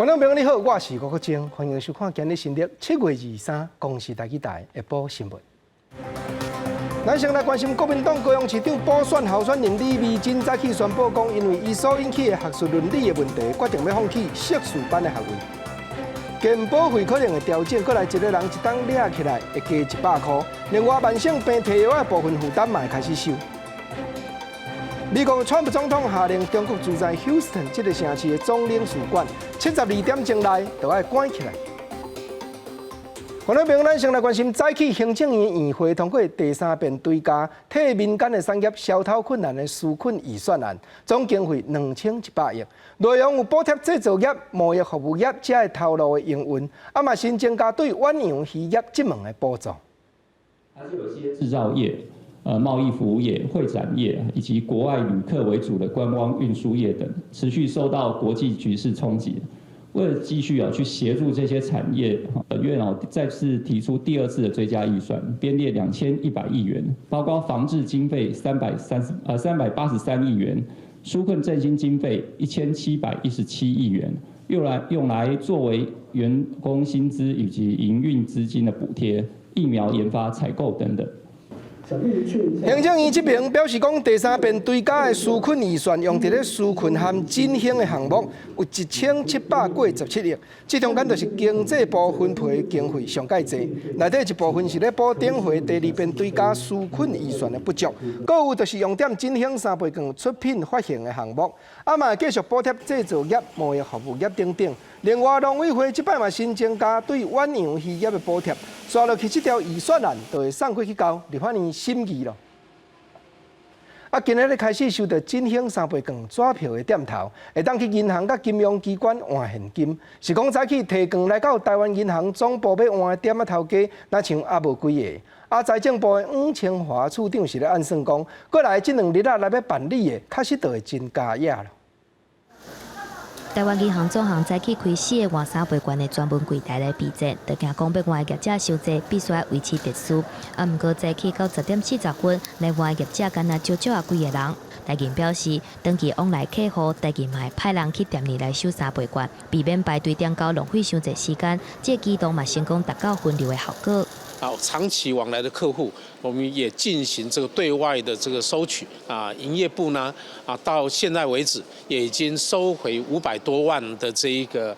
觀眾朋友你好，我是郭國晶，歡迎收看今日新曆7月23公視台語台下晡新聞。咱先來關心國民黨高雄市長補選候選人李眉蓁早起宣布講，因為伊所引起的學術倫理的問題，決定欲放棄碩士班的學位。健保費可能會調整，閣來一個人一冬掠起來會加100箍。另外，慢性病提藥的部分負擔嘛會開始收。美國川普總統下令中國駐在休斯頓這個城市的總領事館，72點鐘內就愛關起來。觀眾朋友，咱先來關心早起行政院院會通過第三遍追加替民間的產業消頭困難的紓困預算案，總經費2100億，內容有補貼製造業、貿易服務業這的頭路的營運，啊嘛新增加對遠洋漁業這門的補助。還是有些製造業、貿易服務業、會展業以及國外旅客為主的觀光運輸業等，持續受到國際局勢衝擊。為了繼續啊去協助這些產業，本院哦再次提出第二次的追加預算，編列2100億元，包括防治經費383億元，紓困振興經費1717億元，用來作為員工薪資以及營運資金的補貼、疫苗研發、採購等等。行政院這邊表示講，第三遍追加的紓困預算用佇咧紓困和振興的項目有1787億，這中間就是經濟部分配的經費上蓋濟，內底一部分是咧補頂回第二遍追加紓困預算的不足，閣有就是用點振興三倍券出品發行的項目，啊嘛繼續補貼製造業、貿易服務業等等。另外，農委會這擺嘛新增加對遠洋漁業的補貼，煞落去這條預算案就會送過去交立法院審議咯。啊，今仔日開始收到振興三倍券紙票的店頭，會當去銀行佮金融機關換現金。是講早起提券來到台灣銀行總部欲換的店仔頭家，若像猶無幾个。啊，財政部的黃清華處長是咧按算講，過來這兩日仔來欲辦理的，確實就會真加額咯。台灣銀行總行早起開四个換三倍券的專門櫃台來備戰，就驚講欲換的業者傷濟，必須愛維持秩序。啊，毋過早起到10點40分來換的業者，敢若少少仔幾个人。台銀表示，長期往來客戶，台銀嘛會派人去店裡來收三倍券，避免排隊等到浪費傷濟時間。這个舉動嘛成功達到分流的效果。啊，長期往來的客戶，我們也進行這個對外的這個收取。啊，營業部呢，啊，到現在為止也已經收回500多萬的這一個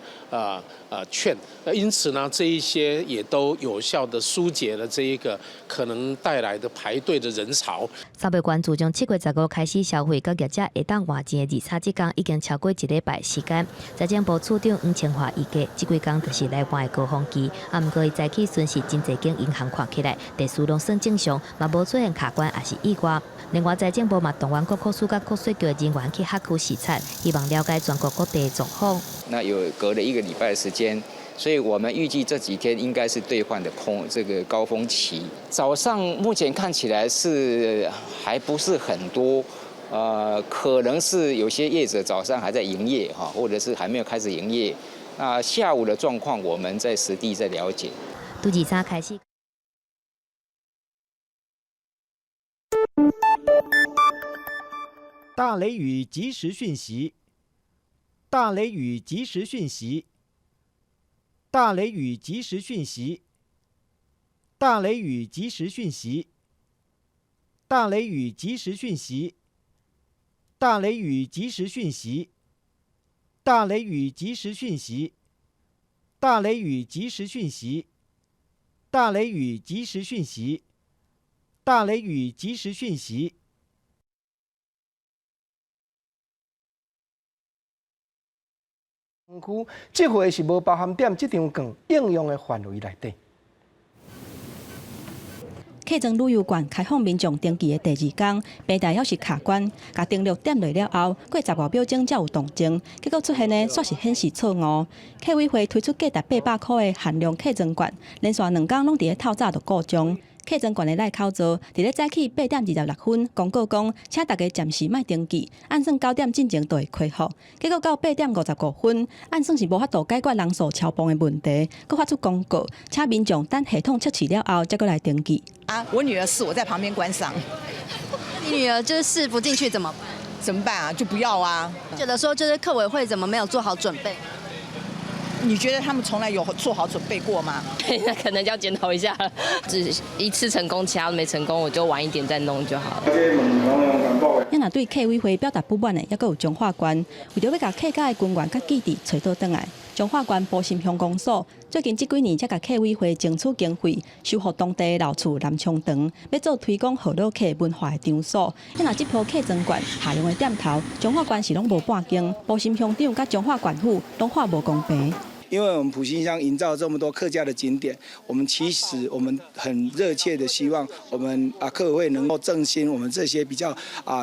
券，因此呢，這一些也都有效的疏解了這一個可能帶來的排隊的人潮。三倍券自從7月15開始消費，到業者會當換錢的二三這工已經超過一禮拜時間。財政部處長黃清華預計，這幾工就是來換的高峰期。啊，毋過伊早起巡視真濟間銀行看起來，秩序攏算正常，嘛無出現卡關抑是意外。另外，財政部嘛動員國庫署佮國稅局的人員去轄區視察，希望了解全國各地的狀況。那有隔了一個禮拜的時間，所以我們預計這幾天應該是兌換的空這個高峰期。早上目前看起來是還不是很多，可能是有些業者早上還在營業哈，或者是還沒有開始營業。那下午的狀況，我們在實地在了解。拄23開始。大雷雨即時訊息，大雷雨即時訊息，大雷雨即時訊息，大雷雨即時訊息，大雷雨即時訊息，大雷雨即時訊息，大雷雨即時訊息，大雷雨即時訊息，大雷雨即時訊息，大雷雨即時訊息。區這回是無包含佇這張券應用的範圍內底。客莊旅遊券開放民眾登記的第二工，平台猶是卡關，共登錄點落了後，過15秒鐘才有動靜，結果出現的煞是顯示錯誤。客委會推出價值800箍的限量客莊券，連續兩工攏佇咧透早就告終。客莊券的內口座，佇咧早起8點26分公告講，請大家暫時莫登記，按算9點進前就會恢復。結果到8點55分，按算是無法度解決人數超磅的問題，閣發出公告，請民眾等系統測試了後，才閣來登記。啊，我女兒試，我在旁邊觀賞。你女兒就是試不進去怎麼辦？怎麼辦啊？就不要啊。覺得說就是客委會怎麼沒有做好準備？你覺得他們從來有做好準備過嗎？那可能就要檢討一下了。只一次成功，其他都沒成功，我就晚一點再弄就好了。啊若對客委會表達不滿的，猶閣有彰化縣，為著欲共客家的根源佮記憶揣倒轉來，彰化縣埔心鄉公所最近這幾年才共客委會爭取經費，修復當地老厝南昌堂，欲做推廣河洛客文化的場所。啊若這波客莊券下用的店頭，彰化縣是攏無半間，埔心鄉長佮彰化縣府攏看無公平。因為我們埔心鄉營造這麼多客家的景點，我們其實我們很熱切的希望我們客委會能夠振興我們這些比較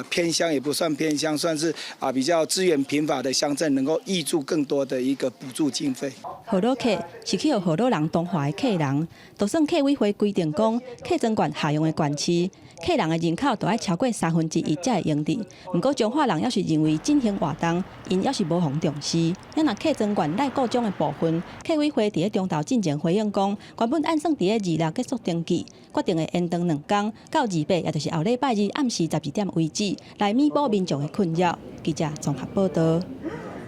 偏鄉，也不算偏鄉，算是比較資源貧乏的鄉鎮，能夠挹注更多的一個補助經費。河洛客是去予河洛人同化的客人，就算客委會規定講客莊券下用的縣市，客人的人口都愛超過1/3才會用得。毋過彰化人猶是認為振興活動，𪜶猶是無予重視。啊若客莊券內購獎的部分，客委會佇咧中晝進前回應講，原本按算佇咧26結束登記，決定會延長2工，到28，也就是後禮拜二暗時12點為止，來彌補民眾的困擾。記者綜合報道。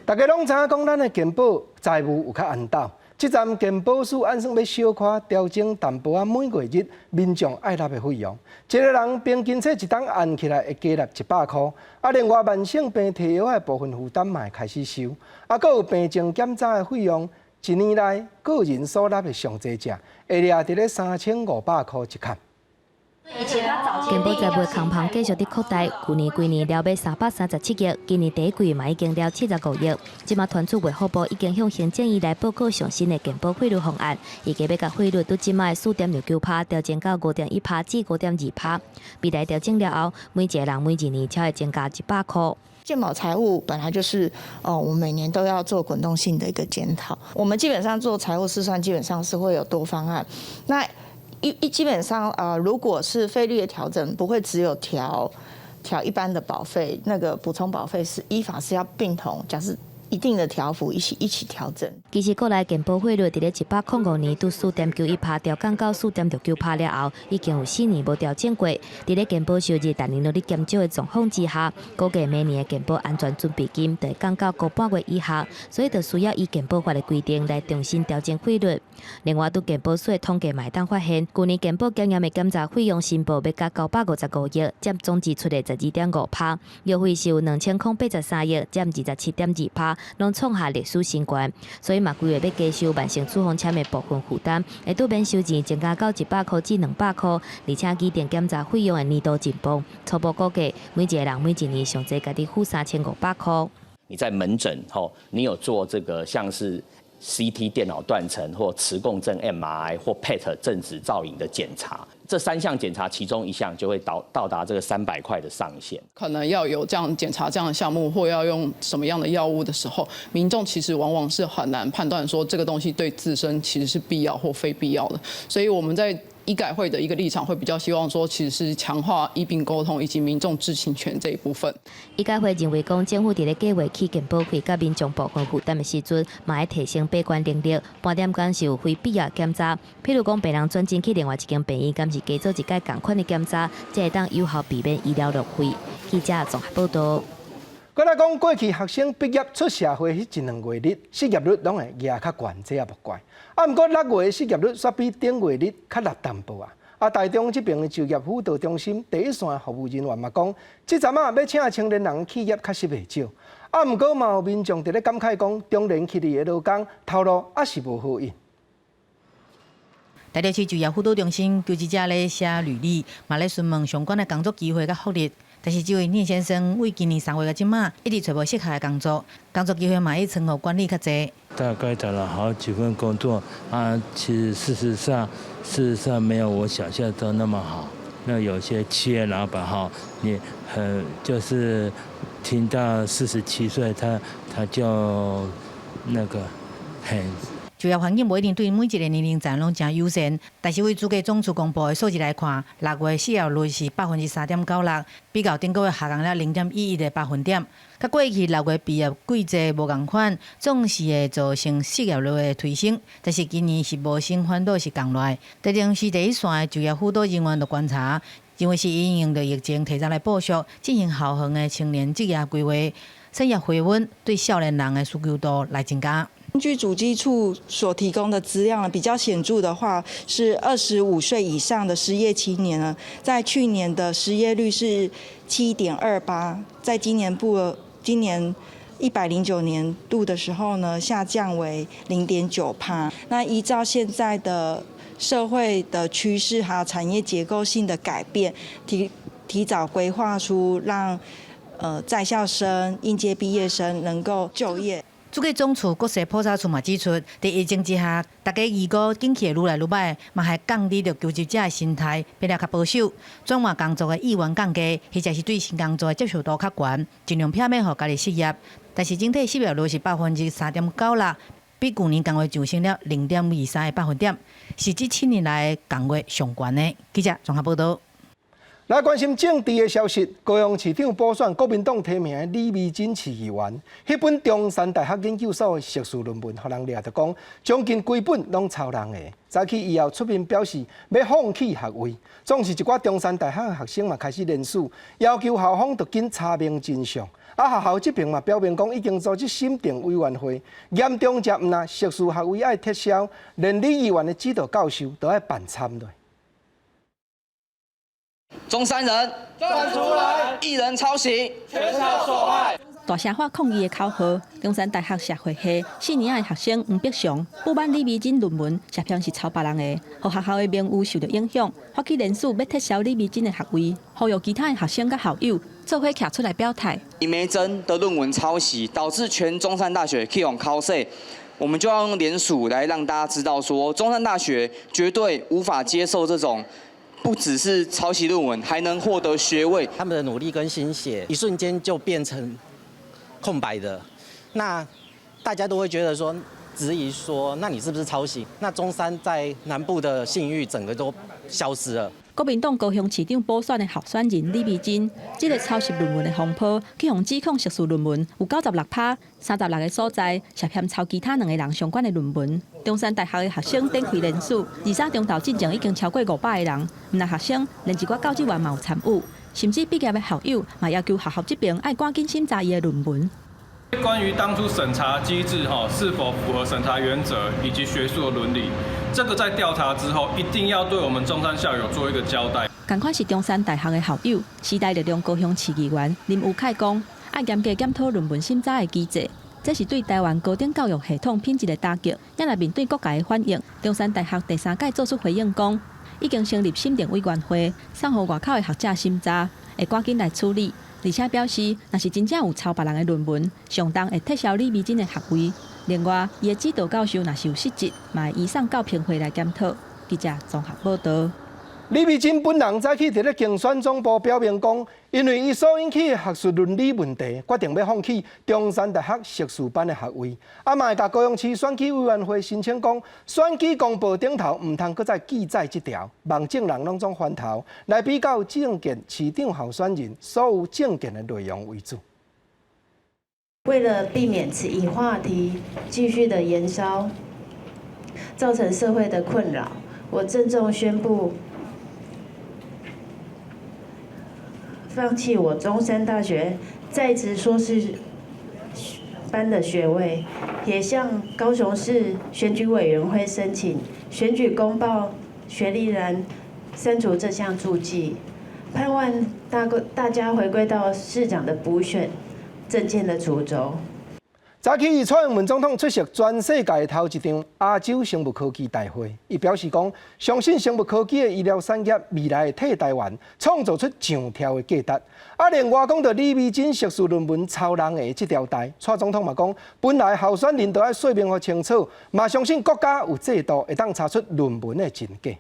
大家攏知影講，咱的健保財務有較絚斗。這站健保署按算欲小可調整淡薄仔每月日民眾愛納的費用。一個人平均說一冬按起來會加納100箍。另外慢性病提藥的部分負擔嘛會開始收。閣有病症檢查的費用，一年內個人所納的上濟者會掠佇咧3500箍一崁。健保財務空棚繼續佇擴大，舊年規年了欲337億，今年第一季嘛已經了75億。這馬團體衛福部已經向行政院來報告上新的健保費率方案，預計欲共費率對這馬的4.69趴調整到5.1趴至5.2趴。未來調整了後，每一個人每一年才會增加100箍。健保財務本來就是哦，我們每年都要做滾動性的一個檢討。我們基本上做財務試算，基本上是會有多方案。那基本上如果是費率的調整，不會只有調一般的保費，那個補充保費是依法是要並同，假設一定的調幅一起調整。其實國內健保費率佇咧105年對4.91趴調降到4.69趴了後，已經有4年無調整過。佇咧健保收入逐年攏咧減少的狀況之下，估計明年的健保安全準備金就會降到個半月以下，所以就需要依健保法的規定來重新調整費率。另外，對健保署的統計嘛會當發現，舊年健保檢驗的檢查費用申報欲甲955億，佔總支出的12.5趴，藥費是有2083億，佔27.2趴，攏創下歷史新高。所以嘛，規劃欲加收慢性處方簽的部分負擔，會對免收錢增加到100箍至200箍，而且擬定檢查費用的年度進步，初步估計每一個人每一年上濟家己付3500箍。你在門診吼，你有做這個像是 CT 電腦斷層或磁共振 MRI 或 PET 正子造影的檢查，這三項檢查其中一項就會到達這個300塊的上限。可能要有這樣檢查這樣的項目，或要用什麼樣的藥物的時候，民眾其實往往是很難判斷說這個東西對自身其實是必要或非必要的。所以我們在醫改會的一個立場會比較希望說，其實是強化醫病溝通以及民眾知情權這一部分。醫改會認為講，政府佇咧計劃起健保費佮民眾部分負擔的時陣，嘛愛提升把關能力，盤點敢是有非必要檢查，譬如講病人轉診去另外一間病院，敢是加做一擺仝款的檢查，才會當有效避免醫療浪費。記者綜合報導。閣來講，過去學生畢業出社會彼一兩月日，失業率攏會夯較懸，這也無怪。毋過6月的失業率煞比頂月日較落淡薄啊。台中這爿的就業輔導中心第一線服務人員嘛講，這陣仔欲請青年人企業確實袂少。毋過嘛有民眾佇咧感慨講，中年起的勞工頭路猶是無好運。台中市就業輔導中心求職者咧寫履歷，嘛咧詢問相關的工作機會佮福利。但是這位聶先生為今年3月到這馬，一直揣無適合的工作，工作機會嘛比倉庫管理較濟。大概找了好幾份工作啊，其實事實上沒有我想象中那麼好。那有些企業老闆哈，你很就是聽到47歲，他就那個很。就業環境無一定對每一個年齡層攏誠友善，但是為主計總處公布的數字來看，6月失業率是3.96%，比較頂個月下降了0.11個百分點。佮過去6月畢業季節無仝款，總是會造成失業率的推升。但是今年是無升反倒是降落來。台中市第一線的就業輔導人員就觀察，認為是因應著疫情提早來部署，進行校園的青年職業規劃，產業回溫對少年人的需求度來增加。根據主計處所提供的資料呢，比較顯著的話是25歲以上的失業青年呢，在去年的失業率是7.28，在今年109年度的時候呢，下降為0.9趴。那依照現在的社會的趨勢，還有產業結構性的改變，提早規劃出讓在校生、應屆畢業生能夠就業。主計總處國勢普查處嘛指出，佇疫情之下，大家預估景氣會愈來愈䆀，嘛會降低著求職者的心態，變得較保守，轉換工作的意願降低，或者是對新工作的接受度較懸，盡量避免予家己失業。但是整體失業率是3.96%，比舊年同月上升了0.23個百分點，是這7年來同月上懸的。記者綜合報導。來關心政治的消息，高雄市長補選國民黨提名的李眉蓁市議員，彼本中山大學研究所的碩士論文，予人掠著講，將近規本攏抄人的。早起伊又出面表示欲放棄學位，總是一寡中山大學的學生嘛開始聯署，要求校方著緊查明真相。啊，學校這邊嘛表明講已經組織審定委員會，嚴重者毋但碩士學位愛撤銷，連李議員的指導教授都愛辦參落。中山人站出來！一人抄襲，全校受害。大聲喊抗議的口號，中山大學社會系四年的學生黃碧祥不滿李眉蓁論文涉嫌是抄別人的，予學校的名譽受著影響，發起聯署欲撤銷李眉蓁的學位，呼籲其他的學生佮校友做伙徛出來表態。李眉蓁的論文抄襲，導致全中山大學去予口洗，我們就要用聯署來讓大家知道，說中山大學絕對無法接受這種。不只是抄襲論文，還能獲得學位。他們的努力跟心血，一瞬間就變成空白的。那大家都會覺得說，質疑說，那你是不是抄襲？那中山在南部的信譽整個都消失了。國民黨高雄市長補選的候選人李眉蓁，這个抄襲論文的風波，去予指控碩士論文有96趴，36個所在涉嫌抄其他兩個人相關的論文。中山大學的學生展開聯署，二三中晝進前已經超過500個人，毋但學生，連一寡教職員嘛有參與，甚至畢業的校友嘛要求學校這邊愛趕緊審查伊的論文。關於當初審查機制是否符合審查原則以及學術的倫理，這個在調查之後一定要對我們中山校友做一個交代。仝款是中山大學的校友，時代力量高雄市議員林祐凱講，愛嚴格檢討論文審查的機制，這是對台灣高等教育系統品質的打擊。也來面對各界的反應，中山大學第三屆做出回應講，已經成立審定委員會，送予外口的學者審查，會趕緊來處理。而且表示，若是真正有抄別人的論文，相當會撤銷李眉蓁的學位。另外，伊的指導教授若是有失職，嘛會移送教評會來檢討。記者綜合報導。李眉蓁本人早起佇咧競選總部表明講，因為伊所引起的學術倫理問題，決定欲放棄中山大學碩士班的學位。啊，嘛會共高雄市選舉委員會申請講，選舉公報頂頭毋通閣再記載這條，望眾人攏總翻頭來比較政見市長候選人所有政見的內容為主。為了避免此一話題繼續的延燒，造成社會的困擾，我鄭重宣布。放棄我中山大學在職碩士班的學位，也向高雄市選舉委員會申請選舉公報學歷欄刪除這項註記，盼望大家回歸到市長的補選政見的主軸。早起，蔡英文總統出席全世界頭一場亞洲生物科技大會，伊表示講，相信生物科技的醫療產業未來會替台灣創造出上跳的價值。啊，另外講著李眉蓁碩士論文抄人的這條代，蔡總統嘛講，本來候選人都愛說明予清楚，嘛相信國家有制度會當查出論文的真假。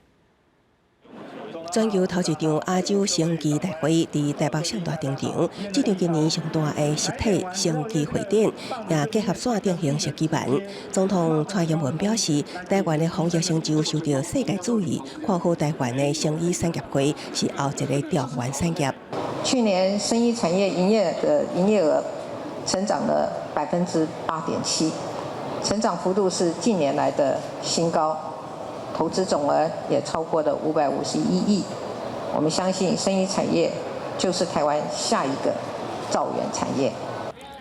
全球頭一場亞洲生技大會佇台北聖大登場，這場今年上大的實體生技會展，也結合線頂形式舉辦。總統蔡英文表示，台灣的防疫成就受到世界注意，看好台灣的生醫產業會是後一个燎原產業。去年生醫產業營業額成長了8.7%，成長幅度是近年來的新高。投資總額也超過了551億，我們相信生醫產業就是台灣下一個造園產業。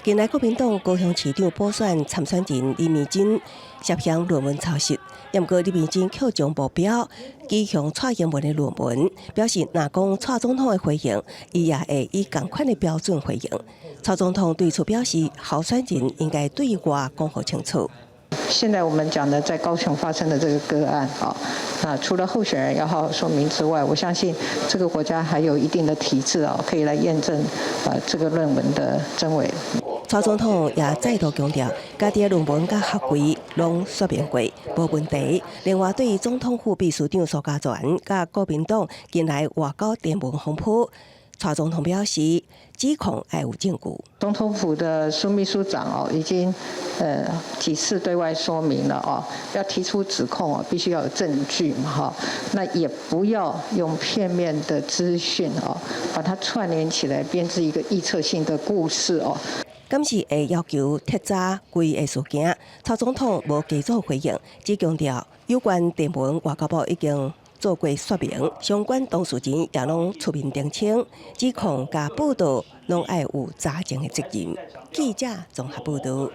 近來國民黨高雄市長補選參選人李眉蓁涉嫌論文抄襲，毋過李眉蓁卻將目標指向蔡英文的論文，表示若講蔡總統的回應，伊也會以仝款的標準回應。蔡總統對此表示，候選人應該對外講予清楚。現在我們講的在高雄發生的這個個案啊，那除了候選人要好好說明之外，我相信這個國家還有一定的體制啊，可以來驗證啊這個論文的真偽。蔡總統也再度強調，家己的論文佮學位攏說明過，無問題。另外，對於總統府秘書長蘇嘉全佮國民黨近來外交電文風波，蔡總統表示，指控愛有證據。總統府的蘇秘書長哦，已經幾次對外說明了哦，要提出指控哦，必須要有證據嘛哈。那也不要用片面的資訊哦，把它串聯起來編織一個臆測性的故事哦。敢是會要求徹查規個事件，蔡總統無加做回應，只強調有關電文外交部已經做過說明，相關當事人也攏出面澄清，指控佮報道攏愛有查證的責任。記者綜合報道。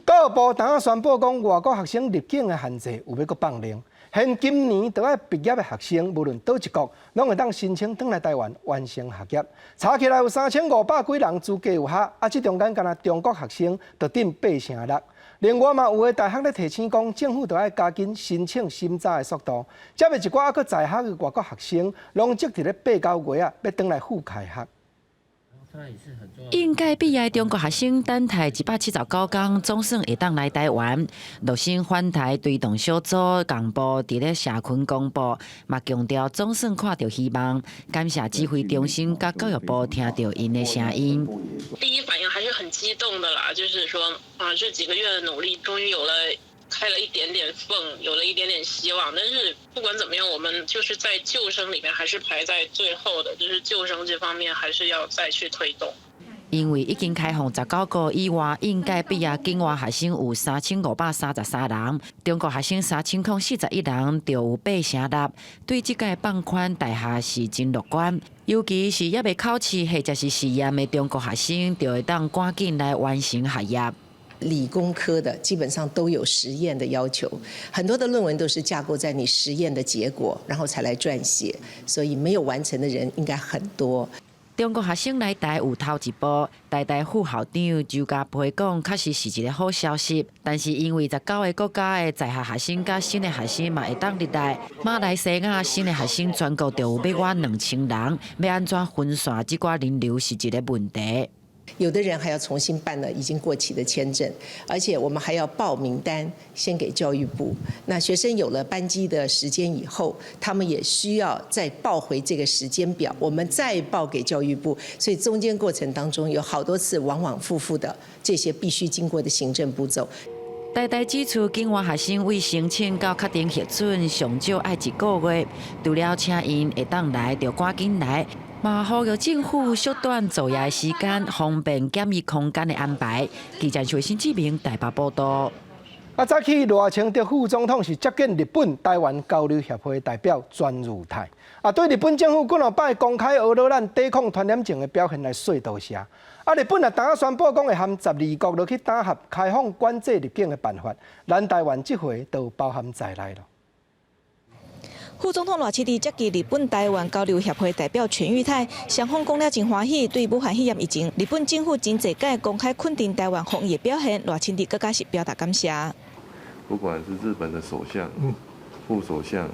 教育部昨宣布講，外國學生入境的限制有欲閣放寬，現今年著愛畢業的學生，無論佗一國，攏會當申請轉來台灣完成學業。查起來有3500幾人資格有效，啊，這中間干焦中國學生就頂8成6。另外嘛，有的大學咧提醒講，政府著愛加緊申請審查的速度。才袂一寡猶閣在學的外國學生，攏積佇咧8、9月啊，欲轉來赴開學。應屆畢業的中國學生等待179天，總算會當來台灣。陸生返台推動小組幹部佇咧社群公布，嘛強調總算看著希望，感謝指揮中心佮教育部聽著𪜶的聲音。第一反應還是很激動的啦，就是說啊，這幾個月的努力終於有了開了一點點縫，有了一點點希望。但是不管怎麼樣，我們就是在舊生裡面還是排在最後的，就是舊生這方面還是要再去推動。因為已經開放19個以外，應屆畢業境外學生有3533人，中國學生3041人，就有8成6。對這屆放寬，大學是真樂觀，尤其是猶未考試或者是試驗的中國學生，就會當趕緊來完成學業。理工科的基本上都有實驗的要求，很多的論文都是架構在你實驗的結果，然後才來撰寫，所以沒有完成的人應該很多。中國學生來台有頭一步，台大副校長周家培講，確實是一個好消息。但是因為19個國家的在學學生佮新的學生嘛會當入來，馬來西亞新的學生全國就有欲滿2000人，欲按怎分散這寡人流是一個問題。有的人還要重新辦了已經過期的簽證，而且我們還要報名單先給教育部。那學生有了班機的時間以後，他們也需要再報回這個時間表，我們再報給教育部。所以中間過程當中有好多次往往復復的這些必須經過的行政步驟。台大指出，境外學生為申請到確定核准，上少愛一個月。除了請𪜶會當來，就趕緊來。嘛，呼籲政府縮短作業時間，方便檢疫空間的安排。記者徐新志明台北報道。啊，早起賴清德副總統是接見日本台灣交流協會代表泉裕泰。啊，對日本政府幾若擺公開呵咾咱抵抗傳染症的表現來說多謝。啊，日本也昨宣布講會和12國落去打合開放管制入境的辦法，咱台灣這回都包含在內咯。副總統賴清德接見日本台灣交流協會代表泉裕泰，雙方講了真歡喜，對武漢肺炎疫情，日本政府真濟擺公開肯定台灣防疫表現，賴清德閣較是表達感謝。不管是日本的首相、副首相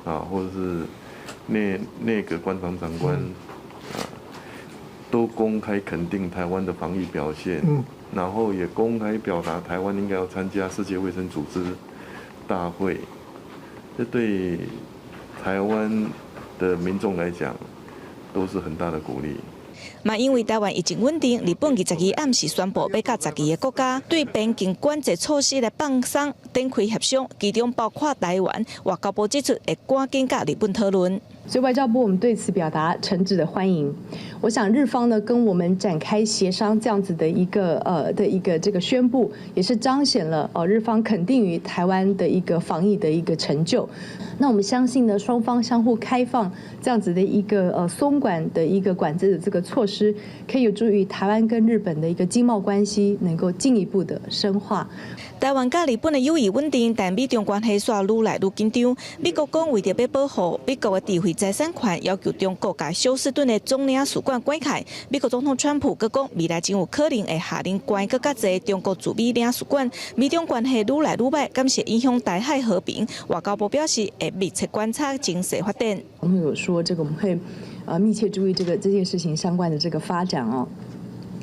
啊，或者是內閣官房長官啊，都公開肯定台灣的防疫表現，然後也公開表達台灣應該要參加世界衛生組織大會，這對台灣的民眾來講，都是很大的鼓勵。嘛，因為台灣疫情穩定，日本22暗時宣布欲佮12個國家對邊境管制措施來放鬆，展開協商，其中包括台灣。外交部指出，會趕緊佮日本討論。所以外交部我們對此表達誠摯的歡迎。我想日方呢跟我們展開協商這樣子的一個這個宣布，也是彰顯了日方肯定於台灣的一個防疫的一個成就。那我們相信呢，雙方相互開放這樣子的一個鬆管的一個管制的這個措施，可以有助於台灣跟日本的一個經貿關係能夠進一步的深化。台灣佮日本的友誼穩定，但美中關係煞愈來愈緊張。美國講為著欲保護美國的智慧財產權，要求中國共休斯頓的總領事館關起來。美國總統川普閣講，未來真有可能會下令關閣較濟中國駐美領事館。美中關係愈來愈䆀，敢是影響台海和平？外交部表示會密切觀察情勢發展。我們有說這個，我們會密切注意這個這件事情相關的這個發展哦。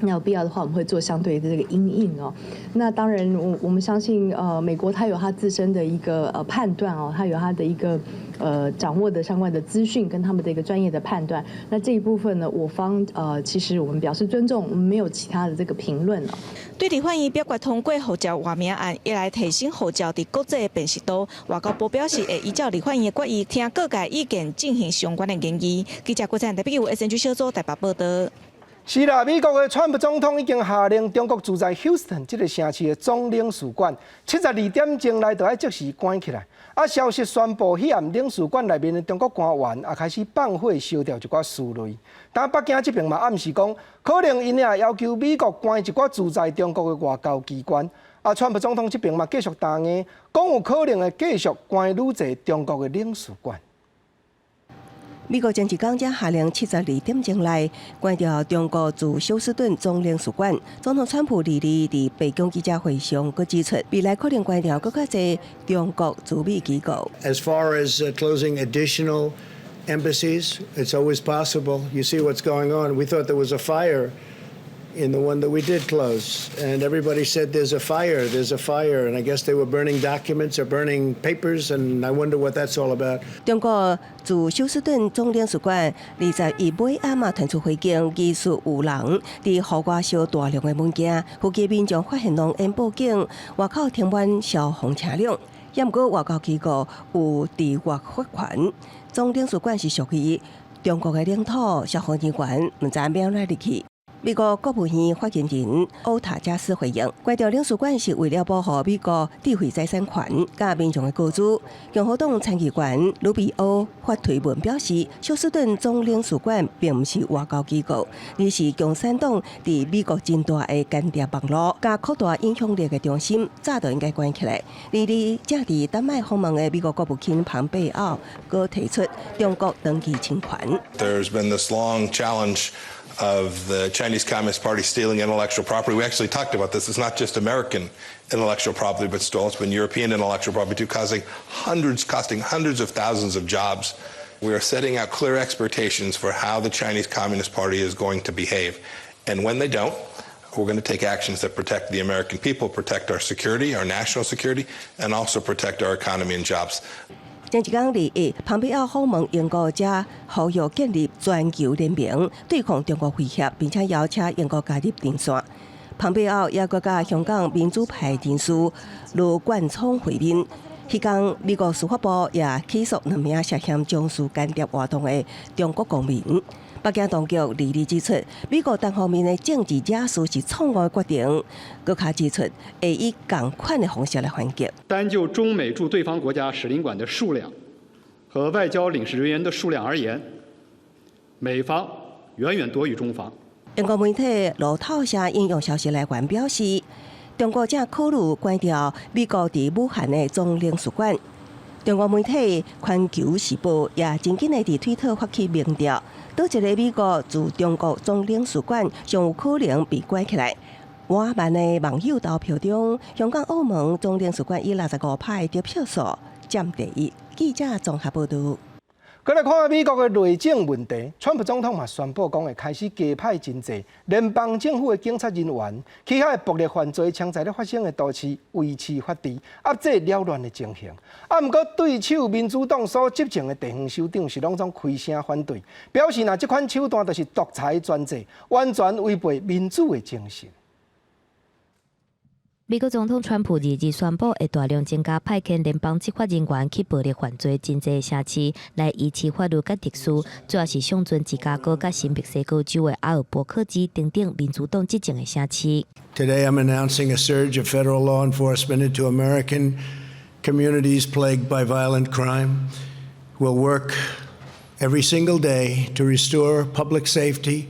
那有必要的話，我們會做相對的這個因應哦。那當然，我們相信，美國它有它自身的一個判斷哦，它有它的一個掌握的相關的資訊跟他們的一個專業的判斷。那這一部分呢，我方其實我們表示尊重，我們沒有其他的這個評論哦。對立法院表決通過護照換名案，一來提升護照佇國際的辨識度。外交部表示會依照立法院的決議，聽各界意見進行相關的研議。記者郭展台北有 SNG 小組台北報道。是啦，美國的川普總統已經下令中國駐在休斯頓這個城市的總領事館，72點鐘內就愛即時關起來。啊，消息宣布，彼暗領事館內面的中國官員也開始放火燒掉一寡書類。但北京這邊嘛暗示講，可能𪜶也要求美國關一寡駐在中國的外交機關。啊，川普總統這邊嘛繼續答應，講有可能會繼續關愈濟中國的領事館。美國前一工才下令72點鐘內關掉中國駐休斯頓總領事館。總統川普二二佇白宮記者會上，閣指出，未來可能關掉閣較濟中國駐美機構。 As far as closing additional embassies, it's always possible. You see what's going on. We thought there was a fire in the one that we did close, and everybody said there's a fire, there's a fire, and I guess they were burning documents or burning papers, and I wonder what that's all about. 中國駐休斯頓總領事館21尾暗嘛傳出火警，疑似有人佇戶外燒大量的物件，附近民眾發現濃煙報警，外口停滿消防車輛，也毋過外交機構有佇外發權。總領事館是屬於中國的領土，消防人員毋知按怎入去。美國國務院發言人歐塔加斯回應：關掉領事館是為了保護美國智慧財產權佮民眾的個資。共和黨參議員魯比歐發推文表示，休斯頓總領事館並毋是外交機構，而是共產黨佇美國真大的間諜網路佮擴大影響力的中心，早就應該關起來。22正佇丹麥訪問的美國國務卿龐貝奧，閣提出中國長期侵權。 There's been this long challenge of the Chinese Communist Party stealing intellectual property. We actually talked about this. It's not just American intellectual property, but stolen. It's been European intellectual property too, costing hundreds of thousands of jobs. We are setting out clear expectations for how the Chinese Communist Party is going to behave. And when they don't, we're going to take actions that protect the American people, protect our security, our national security, and also protect our economy and jobs. 前一工21，龐貝奧訪問英國，才呼籲建立全球聯盟對抗中國威脅，並且邀請英國加入陣線。龐貝奧也閣佮香港民主派人士羅冠聰會面。彼工美國司法部也起訴兩名涉嫌從事間諜活動的中國公民。北京當局22指出，美國單方面的政治假設是錯誤的決定，閣較指出會以仝款的方式來還擊。單就中美駐對方國家使領館的數量和外交領事人員的數量而言，美方遠遠多於中方。英國媒體路透社引用消息來源表示，中國正考慮關掉美國佇武漢的總領事館。中國媒體《環球時報》也真緊的佇推特發起民調，佗一个美國駐中國總領事館上有可能被關起來。5萬的網友投票中，香港、澳門總領事館以65%的得票數佔第一。記者綜合報導。閣來看美國的內政問題，川普總統嘛宣布講會開始加派真濟聯邦政府的警察人員去遐暴力犯罪槍在咧發生的都市維持法治，遏制擾亂的情形。啊，毋過對手民主黨所執政的地方首長是攏總開聲反對，表示若這款手段就是獨裁專制，完全違背民主的精神。美國總統川普二日宣布，會大量增加派遣聯邦執法人員去暴力犯罪真濟城市，來維持法律佮秩序。主要是上陣芝加哥佮新墨西哥州的阿爾伯克基等等民主黨執政的城市。 Today, I'm announcing a surge of federal law enforcement into American communities plagued by violent crime. We'll work every single day to restore public safety,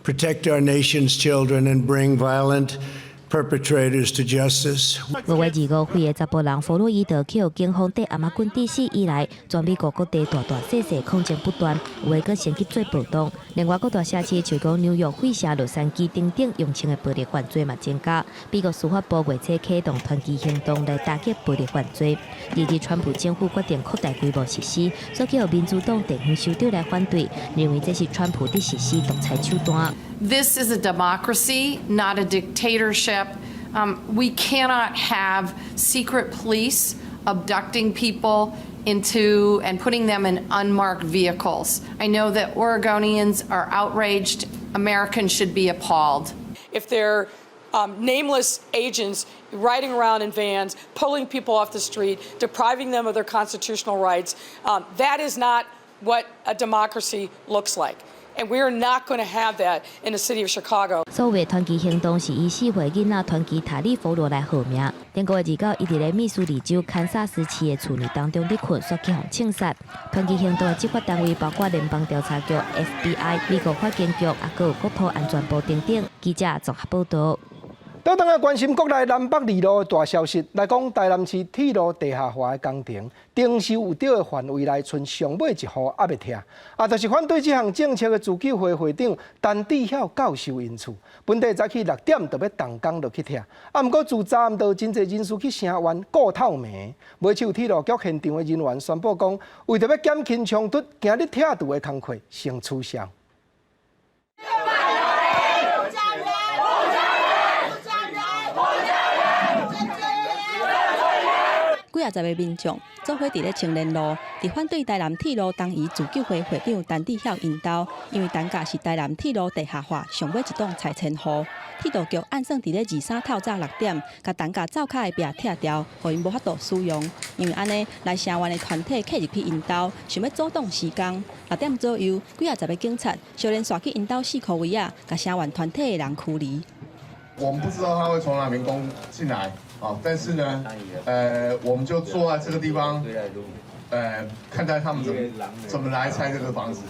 protect our nation's children, and bring violent perpetrators to justice. 5月25，非裔查埔人弗洛伊德去予警方綴頷仔棍致死以來，全美國各地大大細細抗爭不斷，有的閣升級做暴動。另外，各大城市像講紐約、費城、洛杉磯等等，用槍的暴力犯罪嘛增加。美國司法部月初啟動團結行動來打擊暴力犯罪。二日，川普政府決定擴大規模實施，煞予民主黨地方首長來反對，認為這是川普佇實施獨裁手段。 This is a democracy, not a dictatorship. We cannot have secret police abducting people into and putting them in unmarked vehicles. I know that Oregonians are outraged. Americans should be appalled. If they're nameless agents riding around in vans, pulling people off the street, depriving them of their constitutional rights, that is not what a democracy looks like. And we are not going to have that in the city of Chicago. 所謂團結行動是以4歲囡仔傳奇塔里佛羅來號名。頂個月29，伊佇咧密蘇里州堪薩斯市的厝內當中佇睏，煞去予槍殺。團結行動的執法單位包括聯邦調查局（FBI）、美國法警局，啊，閣有國土安全部等等。記者綜合報導。倒轉來關心國內南北二路的大消息，來講台南市鐵路地下化的工程，徵收有著的範圍內，賰上尾一戶猶未拆，啊，就是反對這項政策的自救會會長陳智曉教授𪜶厝，本底早起6點就欲動工落去拆，啊，毋過自昨暗就真濟人士去聲援顧透暝，尾手鐵路局現場的人員宣布講，為著欲減輕衝突，今日拆除的工課先取消。幾仔十个民眾做伙佇咧青年路，佇反對台南鐵路東移自救會會長陳智曉𪜶兜，因為陳家是台南鐵路地下化上尾一棟拆遷戶，鐵路局按算佇咧23透早6點，共陳家灶跤的壁拆掉，予𪜶無法度使用。因為按呢，來聲援的團體客入去𪜶兜，想欲阻擋施工。6點左右，幾仔十个警察相連紲去𪜶兜四箍圍仔，共聲援團體的人驅離。我們不知道他會從哪邊攻進來。啊，但是呢，我們就坐在這個地方，看待他們怎麼來拆這個房子。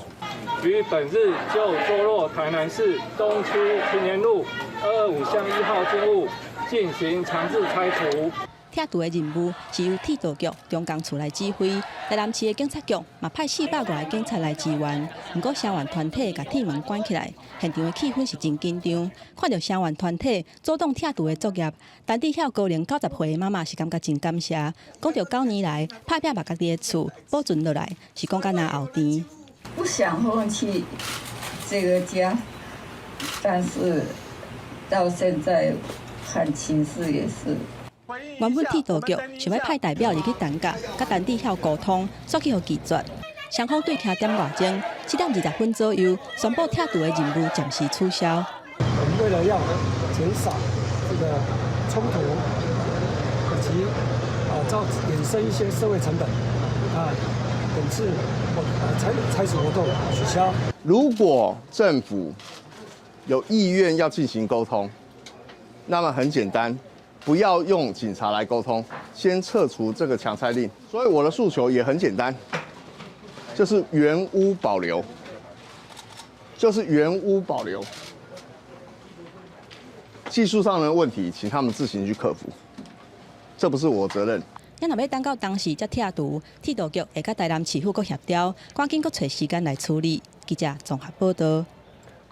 於本日就坐落台南市東區青年路225巷1號建物進行強制拆除。拆除的任務是由鐵道局中工處來指揮，台南市的警察局嘛派400外个警察來支援。毋過聲援團體共鐵門關起來，現場的氣氛是真緊張。看著聲援團體阻擋拆除的作業，陳智曉高齡90歲的媽媽是感覺真感謝。講著9年來拍拚把家己的厝保存落來，是講甲若後甜。不想放棄這個家，但是到現在看情勢也是。原本鐵道局想欲派代表入去陳家，佮陳智曉溝通，煞去予拒絕。雙方對徛點外鐘，7點20分左右，宣布拆除的任務暫時取消。我們為了要減少這個衝突，以及造衍生一些社會成本，啊，本次拆除活動取消。如果政府有意願要進行溝通，那麼很簡單。不要用警察來溝通，先撤除這個強拆令。所以我的訴求也很簡單，就是原屋保留，就是原屋保留。技術上的問題，請他們自行去克服，這不是我責任。咱若欲等到當時才拆除，鐵道局會佮台南市府閣協調，趕緊閣揣時間來處理。記者綜合報導。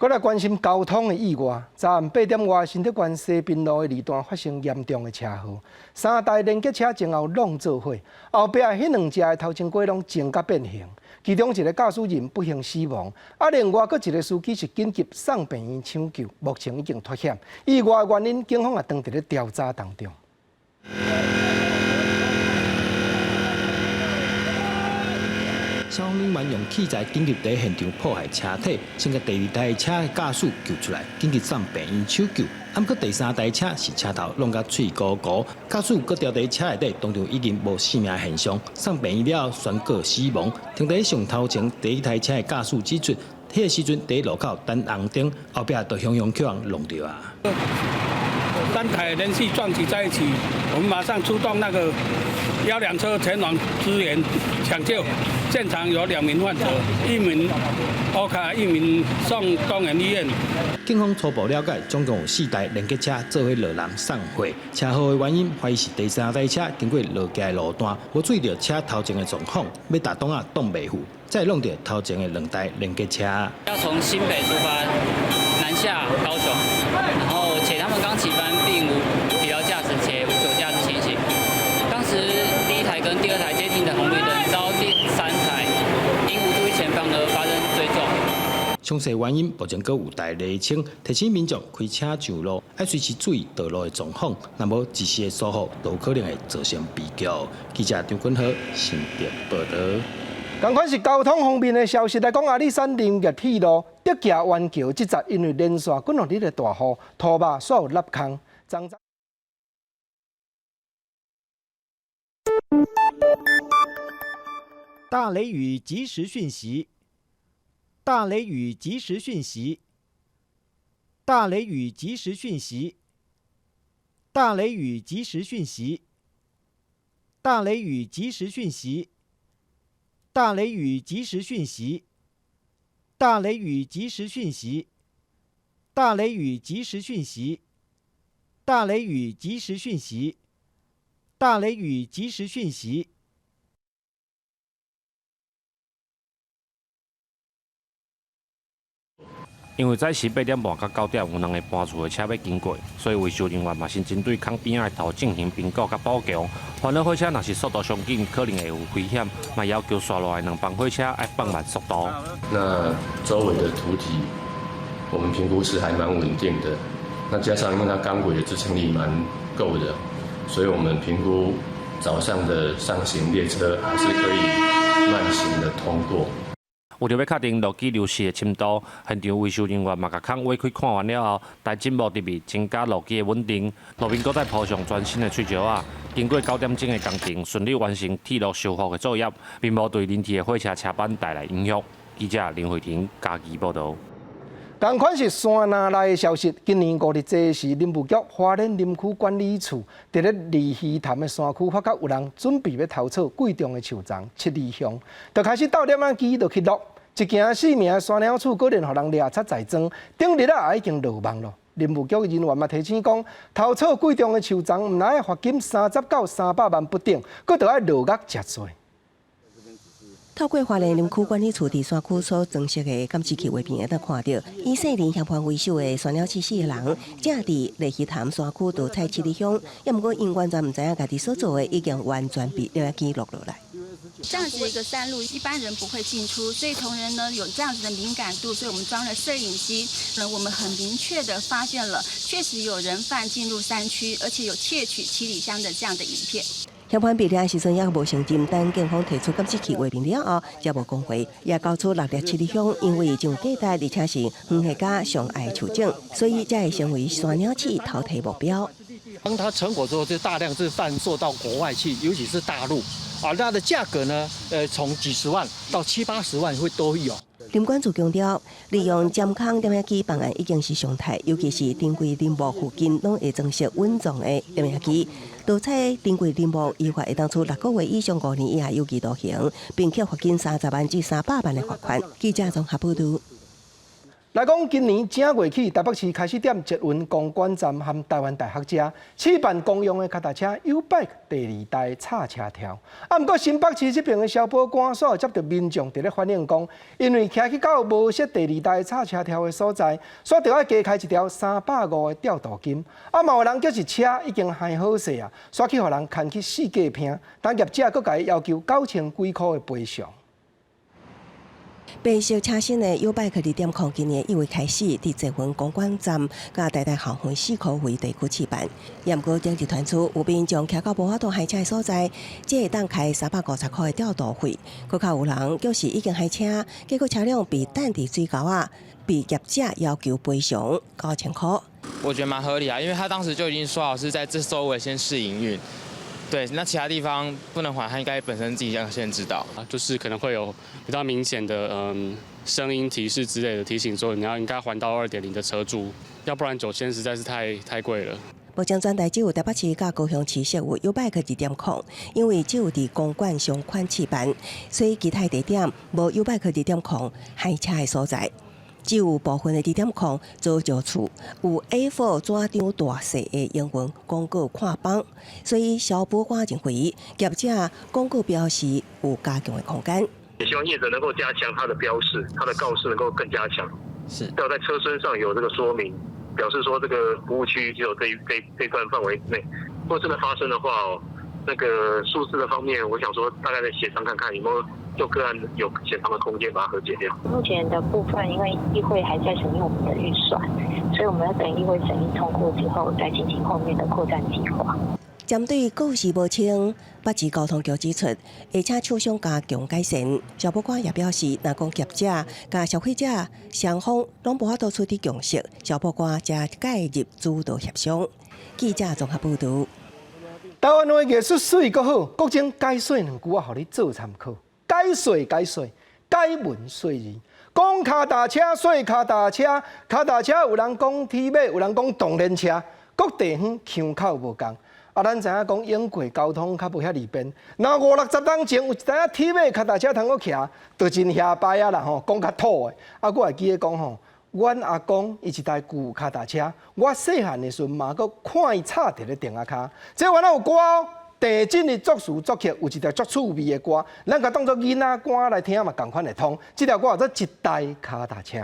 閣來關心交通的意外，昨暗8點外，新竹縣西濱路的二段發生嚴重的車禍，三台連結車前後攏做伙，後壁彼兩隻的頭前過攏前甲變形，其中一個駕駛人不幸死亡，啊，另外閣一個司機是緊急送病院搶救，目前已經脫險。意外原因，警方也當佇咧調查當中。消防人員用器材緊急佇現場破壞車體，先共第二台車的駕駛救出來，緊急送病院搶救。毋過第三台車是車頭弄甲碎糊糊，駕駛閣牢佇車內底，當場已經無生命現象，送病院了後宣告死亡。停佇上頭前第一台車的駕駛指出，彼個時陣佇路口等紅燈，後壁就雄雄予人挵著啊。三台連續撞擊在一起，我們馬上出動那個102車前往支援搶救。現場有兩名患者，一名 OK，一名送東園醫院。警方初步了解，總共有四台連結車做伙落人送貨。車禍的原因懷疑是第三台車經過落崎的路段，無注意著車頭前的狀況，欲踏擋仔擋袂赴，才會挵著頭前的兩台連結車。要從新北出發，南下高雄，然後且他們剛起班，並無疲勞駕駛且無酒駕之情形。當時第一台跟第二台皆停等紅綠燈，遭第三台因無注意前方而發生追撞。詳細原因目前閣有待釐清。提醒民眾開車上路，愛隨時注意道路的狀況，若無一時的疏忽，都有可能會造成悲劇。記者張君豪新竹報導。仝款是交通方面的消息來講，阿里山林業鐵路竹崎灣橋這節因為連續幾落日的大雨，塗肉煞有落空。大雷雨即時訊息，大雷雨即時訊息，大雷雨即時訊息，大雷雨即時訊息，大雷雨即時訊息，大雷雨即時訊息，大雷雨即時訊息，大雷雨即時訊息，大雷雨即時訊息，大雷雨即時訊息。因為早時八點半到九點有兩个搬厝的車欲經過，所以維修人員嘛先針對空邊仔的頭進行評估佮補強。煩惱火車若是速度傷緊，可能會有危險，嘛要求紲落來兩班火車愛放慢速度。那周圍的土體，我們評估是還蠻穩定的。那加上因為它鋼軌的支撐力蠻夠的，所以我們評估早上的上行列車還是可以慢行的通過。為著欲確定路基流失的深度，現場維修人員嘛共孔挖開看完了後，待進步入去增加路基的穩定。路面閣再鋪上全新的碎石仔。經過9點鐘的工程，順利完成鐵路修復的作業，並無對臨鐵的火車車班帶來影響。記者林慧婷嘉義報導。仝款是山林內的消息。今年5日這時，林務局花蓮林區管理處佇咧鯉魚潭的山區，發覺有人準備欲偷採貴重的樹欉七里香，就開始鬥攝影機落去錄。一驚四名的山鳥鼠，果然予人掠賊在裝，頂日仔也已經落網囉。林務局人員嘛提醒講，偷採貴重的樹欉，毋但愛罰金30到300萬不等，閣著愛落獄食罪。透過花蓮林區管理處佇山區所裝設的監視器畫面，會當看著，以姓林嫌犯為首的山鳥鼠四个人，正佇鯉魚潭山區盜採七里香，也毋過𪜶完全毋知影家己所做的已經完全被攝影機錄落來。這樣子一個山路，一般人不會進出，所以同仁呢有這樣子的敏感度，所以我們裝了攝影機，那我們很明確的發現了，確實有人犯進入山區，而且有竊取七里香的這樣的影片。嫌犯被掠時陣猶無承認，等警方提出監視器畫面了後，才無講話，也交出六粒七里香，因為真有價值，而且是園藝家上愛的樹種，所以才會成為山鳥鼠偷提目標。當它成果之後，就大量是販售到國外去，尤其是大陸，啊，它的價格呢，從幾十萬到七八十萬會都有。林管處強調，利用監控攝影機辦案已經是常態，尤其是珍貴林木附近攏會裝設穩重的攝影機。盜採珍貴林木，依法會當處6個月以上5年以下有期徒刑，並且罰金30萬至300萬的罰款。記者綜合報導。來講，今年正月起，台北市開始踮捷運公館站和台灣大學遮試辦公用的跤踏車 YouBike 第二代插車條。啊，毋過新北市這爿的消保官煞接著民眾佇咧反映講，因為騎去到無設第二代插車條的所在，煞著愛加開一條350的吊渡金。啊，嘛有人叫是車已經開好勢啊，煞去予人牽去四界拼，但業者閣共伊要求9千幾箍的賠償。白色車身的YouBike 2.0，今年1月開始佇捷運公館站佮台大校園四箍圍地區試辦。毋過頂日傳出有民眾騎到無法度還車的所在，只會當開350箍的調度費。閣較有人就是已經還車，結果車輛被擋佇水溝仔，被業者要求賠償9000箍。我覺得蠻合理啊，因為他當時就已經說好是在這周圍先試營運。對，那其他地方不能還，他應該本身自己要先知道。就是可能會有比較明顯的聲音提示之類的提醒，說你要應該還到2.0的車主，要不然9000實在是太貴了。目前全台只有台北市佮高雄市設有YouBike 2.0，因為只有佇公館相款試辦，所以其他地點無YouBike 2.0還車的所在。只有部分的2.0做石厝，有 A4 紙張大細的英文廣告看板，所以消保官認為業者廣告標示有加強的空間。也希望業者能夠加強它的標示，它的告示能夠更加強，要在車身上有這個說明，表示說這個服務區只有這段範圍內。如果真的發生的話哦，那個數字的方面，我想說大概再協商看看有沒有就個案有協商的空間，把它和解掉。目前的部分，因為議會還在審議我們的預算，所以我們要等議會審議通過之後，再進行後面的擴展計劃。針對告示無清，北市交通局指出，會請廠商加強改善。消保官也表示，若講業者佮消費者雙方攏無法度取得共識，消保官才介入主導協商。記者綜合報導。台灣話藝術媠閣好，國政解說兩句仔，予你做參考。解說解說，解文說字。講跤踏車，說跤踏車，跤踏車有人講鐵馬，有人講動輪車，各地方腔口無仝。啊，咱知影講英國交通較無遐利便。若五六十冬前有一台鐵馬跤踏車通閣騎，就真遐擺啊啦吼，講較土的。啊，我會記得講吼，阮阿公伊一台舊跤踏車，我細漢的時陣嘛閣看伊插佇咧亭仔跤。這原來有歌哦，鄭振的作詞作曲，有一條足趣味的歌，咱共當做囡仔歌來聽嘛，仝款會通。這條歌叫做《一台跤踏車》。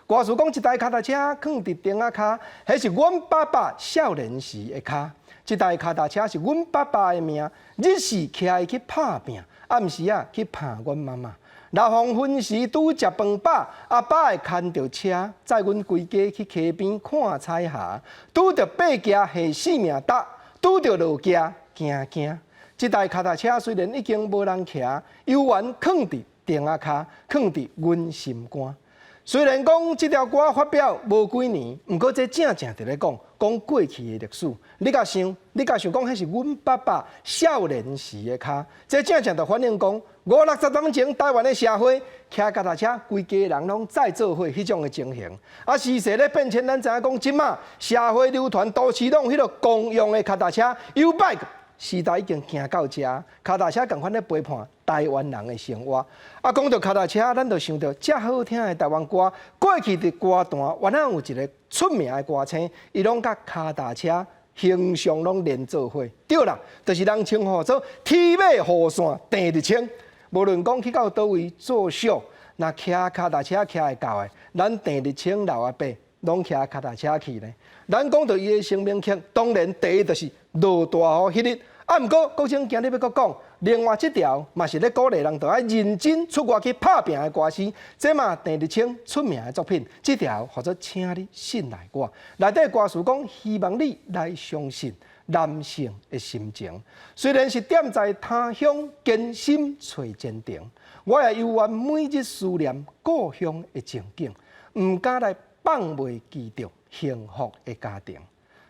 歌詞講一台跤踏車囥佇亭仔跤，彼是阮爸爸少年時的跤。這台跤踏車是阮爸爸的命，日時騎伊去拍拚，暗時仔去拍阮媽媽。若黃昏時拄食飯飽，阿爸會牽著車載阮規家去溪邊看彩霞。拄著爬崎下四命搭，拄著落崎驚驚。這台跤踏車雖然已經無人騎，猶原囥佇亭仔跤，囥佇阮心肝。雖然講這條歌發表無幾年，毋過這正正佇咧講講過去的歷史。你共想，你共想講，彼是阮爸爸少年時的跤，這正正就反映講五六十年前台灣的社會，騎跤踏車，規家人攏載做伙彼種的情形。啊，時勢咧變遷，咱知影講，這馬社會流傳都市攏彼個公用的跤踏車，YouBike。時代已經行到遮，跤踏車仝款咧陪伴台灣人的生活。啊，講到跤踏車，咱就想著遮好聽的台灣歌。過去佇歌壇，原來有一個出名的歌星，伊攏佮跤踏車形象攏連做伙。對啦，就是人稱呼做鐵馬雨傘鄭日清。無論講去到佗位做秀，若騎跤踏車騎會到的，咱鄭日清老阿伯攏騎跤踏車去呢。咱講著伊的成名曲，當然第一就是落大雨彼日。啊，毋過國政今日欲閣講，另外這條嘛是咧鼓勵人著愛認真出外去拍拚的歌詞。這嘛鄭日清出名的作品，這條號做請你信賴我。內底歌詞講，希望你來相信男性的心情。雖然是踮在他鄉艱心揣前程，我也猶原每日思念故鄉的情景，毋敢來放袂記著幸福的家庭。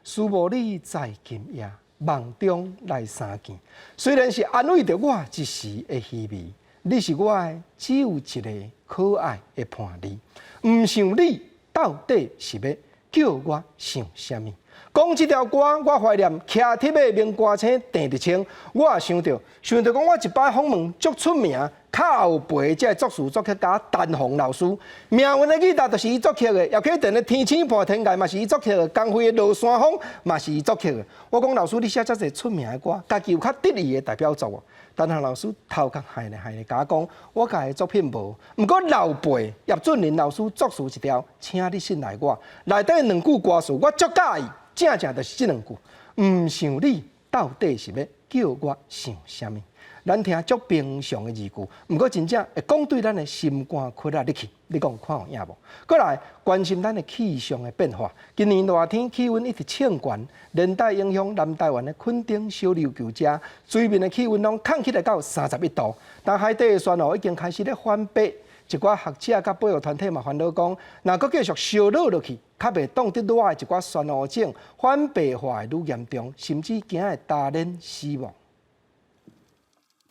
思慕你在今夜。夢中來相見，雖然是安慰著我一時的虛微，你是我的只有一個可愛的伴侶。毋想你到底是欲叫我想啥物？講這條歌，我懷念騎鐵馬名歌星鄭日清，我也想著，想著講我一擺訪問足出名，較後輩這個作詞作曲家陳鴻老師，命運的吉他就是伊作曲的，葉啟田的天星伴天涯嘛是伊作曲的，江蕙的落山風嘛是伊作曲的。我講老師，你寫遮濟出名的歌，家己有較得意的代表作無？陳鴻老師頭殼害咧害咧，共我講，我家的作品無，毋過老輩葉俊麟老師作詞一條，請你信賴我。內底兩句歌詞，我足佮意，正正就是這兩句。毋想你到底是欲叫我想啥物？咱聽足平常的字句，毋過真正會講對咱的心肝窟仔入去，你講看有影無？閣來關心咱的氣象的變化。今年熱天氣溫一直衝懸，連帶影響南台灣的墾丁、小琉球遮，水面的氣溫攏降起來到31度。但海底的珊瑚已經開始咧反白，一寡學者佮保育團體嘛煩惱講，若閣繼續燒熱落去，較袂擋得熱的一寡珊瑚種反白化會愈嚴重，甚至驚會焦輪死亡。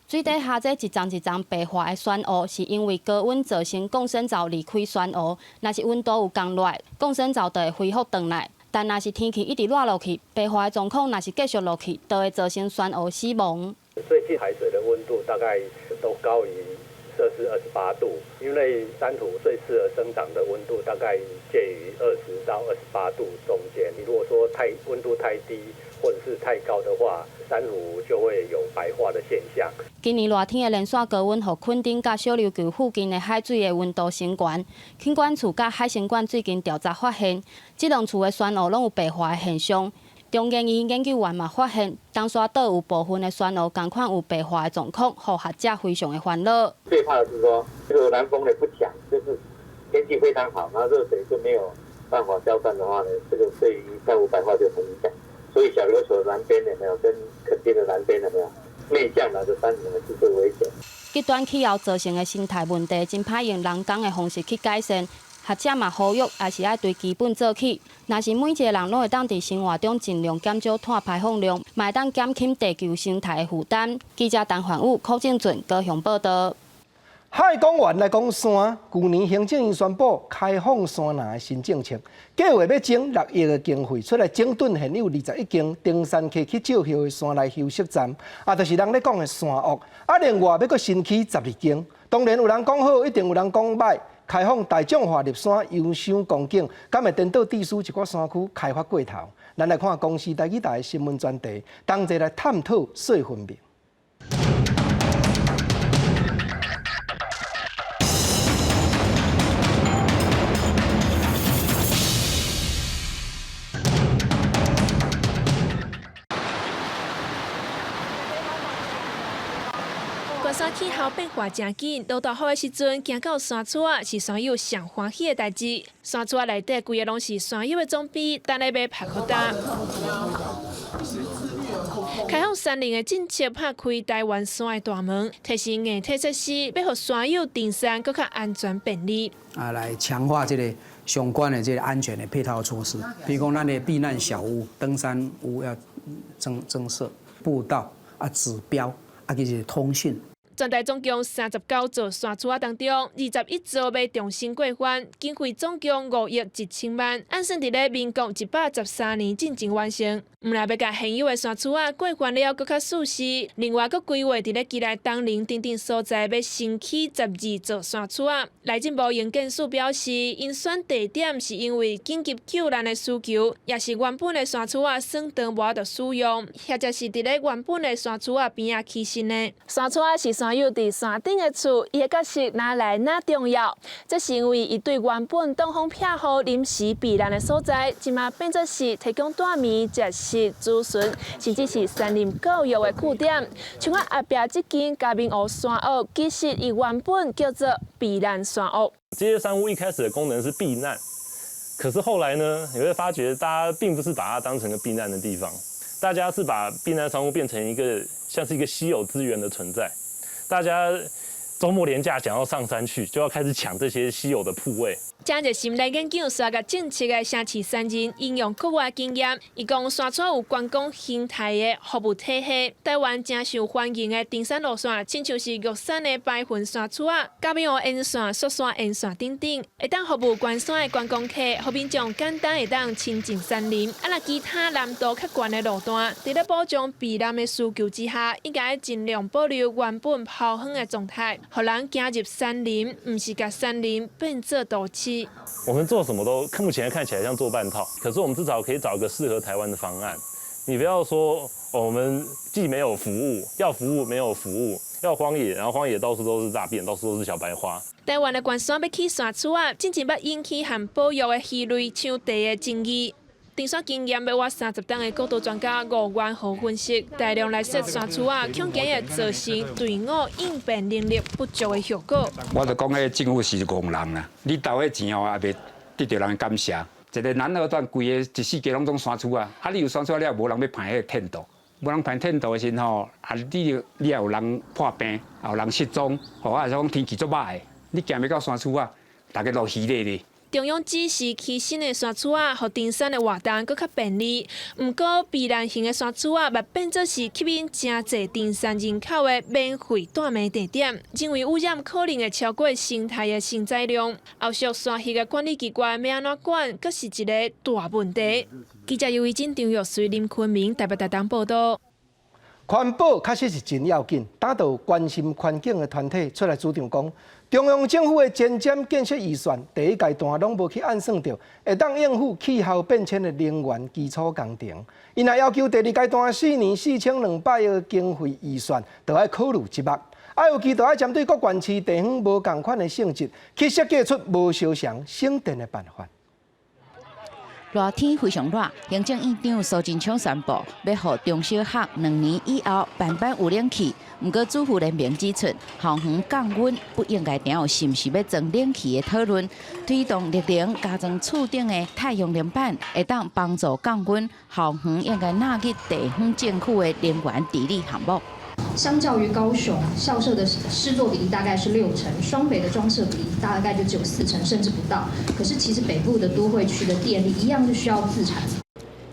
水底下這一層一層白化的珊瑚，是因為高溫造成共生藻離開珊瑚。若是溫度有降落來，共生藻就會恢復轉來。但若是天氣一直熱落去，白化的狀況若是繼續落去，就會造成珊瑚死亡。最近海水的溫度大概都高於攝氏28度，因為珊瑚最適合生長的溫度大概介於20到28度中間。你如果說太溫度太低或者是太高的話，珊瑚就會有白化的現象。今年熱天的連續高溫，予墾丁佮小琉球附近的海水的溫度升懸。輕管處佮海生館最近調查發現，這兩處的珊瑚攏有白化的現象。中研院研究員嘛發現，東沙島有部分的珊瑚仝款有白化的狀況，予學者非常的煩惱。最怕的是說，這個南風呢不強，就是天氣非常好，然後熱水就沒有辦法消散的話呢，這個對於珊瑚白化就很影響。所以小琉球南邊有沒有跟墾丁的南邊有沒有內向的珊瑚呢是最危險。極端氣候造成的生態問題，真歹用人工的方式去改善。學者嘛呼籲，還是愛對基本做起。若是每一個人攏會當佇生活中盡量減少碳排放量，嘛會當減輕地球生態的負擔。記者陳焕武、柯正俊高雄報導。海講完來講山，舊年行政院宣布開放山林的新政策，計劃欲徵6億的經費出來整頓現有21間登山客去借歇的山內休息站，啊，就是人咧講的山屋。啊，另外欲閣新起12間，當然有人講好，一定有人講䆀。開放大眾化入山遊賞光景，敢會顛倒致使一寡山區開發過頭？咱來看公視台語台的新聞專題，同齊來探討細分明。懸山氣候變化誠緊，落大雨的時陣，行到山厝仔是山友上歡喜的代誌。山厝仔內底規个攏是山友的裝備，等咧欲拍擴大。開放山林的政策拍開台灣山的大門，提升硬體設施，欲予山友登山閣較安全便利。啊，來強化這個相關的這個安全的配套措施，比如講咱的避難小屋、登山屋要增設步道啊、指標啊，其實通訊。全台總共39座山厝仔當中，21座欲重新過番，經費總共5億1千萬，按算佇咧民國113年進前完成。毋但欲共現有的山厝仔過番了，閣較舒適。另外，閣規劃佇咧基隆、東寧等等所在，欲新起12座山厝仔。內政部營建署表示，𪜶選地點是因為緊急救難的需求，也是原本的山厝仔損長無法度使用，或者是佇咧原本的山厝仔邊仔起新的。山厝仔是山友佇山頂的厝，伊的角色哪來哪重要？這是因為伊對原本擋風避雨、臨時避難的所在，這馬變做是提供蹛暝、食食、諮詢，甚至是山林教育的據點。像我後壁這間嘉明湖山屋，其實伊原本叫做避難山屋。這些山屋一開始的功能是避難，可是後來呢，你會發覺大家並不是把它當成個避難的地方，大家是把避難山屋變成一個像是一個稀有資源的存在。大家週末連假想要上山去，就要開始搶這些稀有的鋪位。正熱心來研究山岳政策的城市山人，引用國外經驗，伊講山厝有觀光形態的服務體系，台灣誠受歡迎的登山路線，親像是玉山的白雲山厝仔、嘉明湖沿線、雪山沿線等等，會當服務關山的觀光客，予民眾簡單會當親近山林。啊，若其他難度較懸的路段，佇咧保障避難的需求之下，應該盡量保留原本拋荒的狀態，予人行入山林，毋是共山林變做都市。我們做什麼都目前看起來像做半套，可是我們至少可以找一個適合台灣的方案。你不要說我們既沒有服務，要服務沒有服務，要荒野，然後荒野到處都是大便，到處都是小白花。台灣的懸山欲起山厝仔，進前捌引起和保育的魚類搶地的爭議。登山經驗欲倚30冬的國道專家吳元豪分析，大量來設山柱仔，恐驚會造成隊伍應變能力不足的後果。我就講，彼政府是戇人啦，你投彼錢哦，也袂得著人感謝。一个南二段規个一四季攏總山區啊，啊你有山區了，無人欲攀彼个天道，無人攀天道的時吼，啊你你也有人破病，也有人失蹤，吼啊講天氣足歹的，你行欲到山區啊，逐家落虛咧咧。中央指示起新的山柱仔，予登山的活動閣較便利。毋過避難型的山柱仔，嘛變做是吸引誠濟登山人口的免費帶命地點，認為污染可能會超過生態的承載量。後續山域的管理機關欲按怎管，閣是一个大問題。記者尤維真、張玉水、林坤明台北台東報導。環保確實是真要緊，當有關心環境的團體出來主張講，中央政府的前瞻建設預算第一階段攏無去按算著，會當應付氣候變遷的能源基礎工程。𪜶也要求第二階段4年4200億經費預算，著愛考慮這目，啊，尤其著愛針對各縣市地方無仝款的性質，去設計出無相仝省電的辦法。熱天非常熱，行政院長蘇貞昌宣布，欲予中小學2年以後班班有冷氣。毋過主婦聯盟指出，校園降溫不應該定有是毋是欲裝冷氣的討論，推動綠能加裝厝頂的太陽能板，會當幫助降溫。校園應該納入地方政府的能源治理項目。相較於高雄校舍的施作比例大概是6成，雙北的裝設比例大概就只有4成，甚至不到。可是其實北部的都會區的電力一樣是需要自產。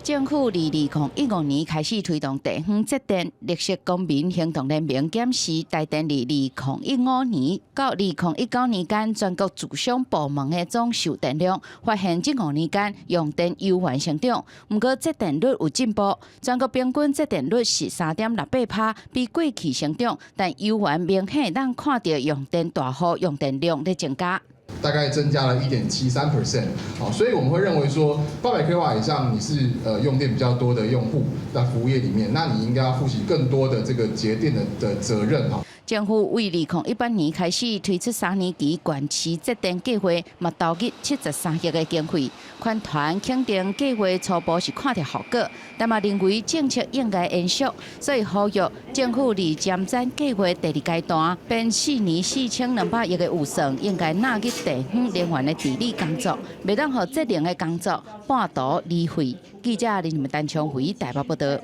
政府佇2015年開始推動地方節電，綠色公民行動聯盟檢視台電佇2015年到2019年間全國自商部門的總售電量，發現這5年間用電猶原成長，毋過節電率有進步，全國平均節電率是3.68%，比過去成長，但猶原明顯會當看著用電大戶用電量咧增加。大概增加了1.73%，好，所以我們會認為說，800 k 瓦以上你是用電比較多的用戶，在服務業裡面，那你應該要負起更多的這個節電的責任哈。政府為2018年開始推出3年期縣市節電計劃，嘛投入73億的經費。環團肯定計劃初步是看著效果，但嘛認為政策應該延續，所以呼籲政府佇前瞻計劃第二階段，編4年4200億的預算，應該納入地方能源的治理工作，袂當予節能的工作半途而廢。記者林單昌輝台北報導。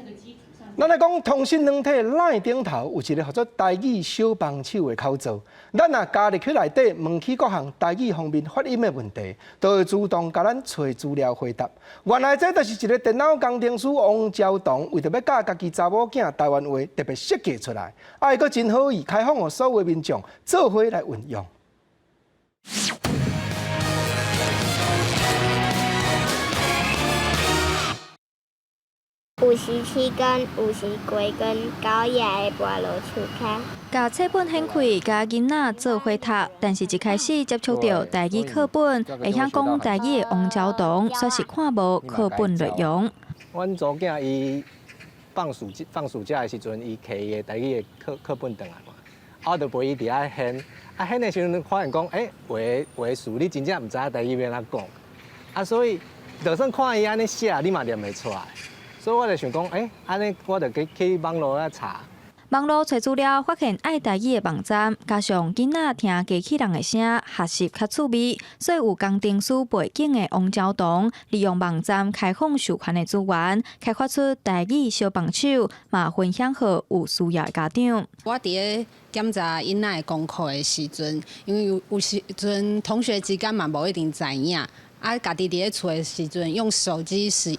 咱來講通訊軟體 LINE 頂頭有一个號做台語小幫手的口座，咱若加入去內底，問起各項台語方面發音的問題，都會自動共咱揣資料回答。原來這就是一个電腦工程師王昭棠為著欲教家己查某囝台灣話特別設計出來，啊，伊閣真好意開放予所有民眾做伙來運用。57根、50幾根高壓的菠蘿樹跤。共冊本掀開，共囡仔做伙讀，但是一開始接觸著台語課本，會曉講台語的王昭棠，煞是看無課本內容。阮查某囝伊放暑假的時陣，伊摕伊的台語的課本轉來嘛，啊，我就陪伊佇遐掀，啊掀的時陣發現講，欸，有的有的詞你真正毋知影台語欲按怎講，啊，所以就算看伊按呢寫，你嘛念袂出來。所以我就想講，欸，按呢我就去網路遐查。網路揣資料，發現愛台語的網站，加上囡仔聽機器人的聲，學習較趣味，所以有工程師背景的王昭棠，利用網站開放授權的資源，開發出台語小幫手，嘛分享予有需要的家長。我佇咧檢查囡仔的功課的時陣，因為有時陣同學之間嘛無一定知影。啊，家己佇咧厝的時陣，用手機使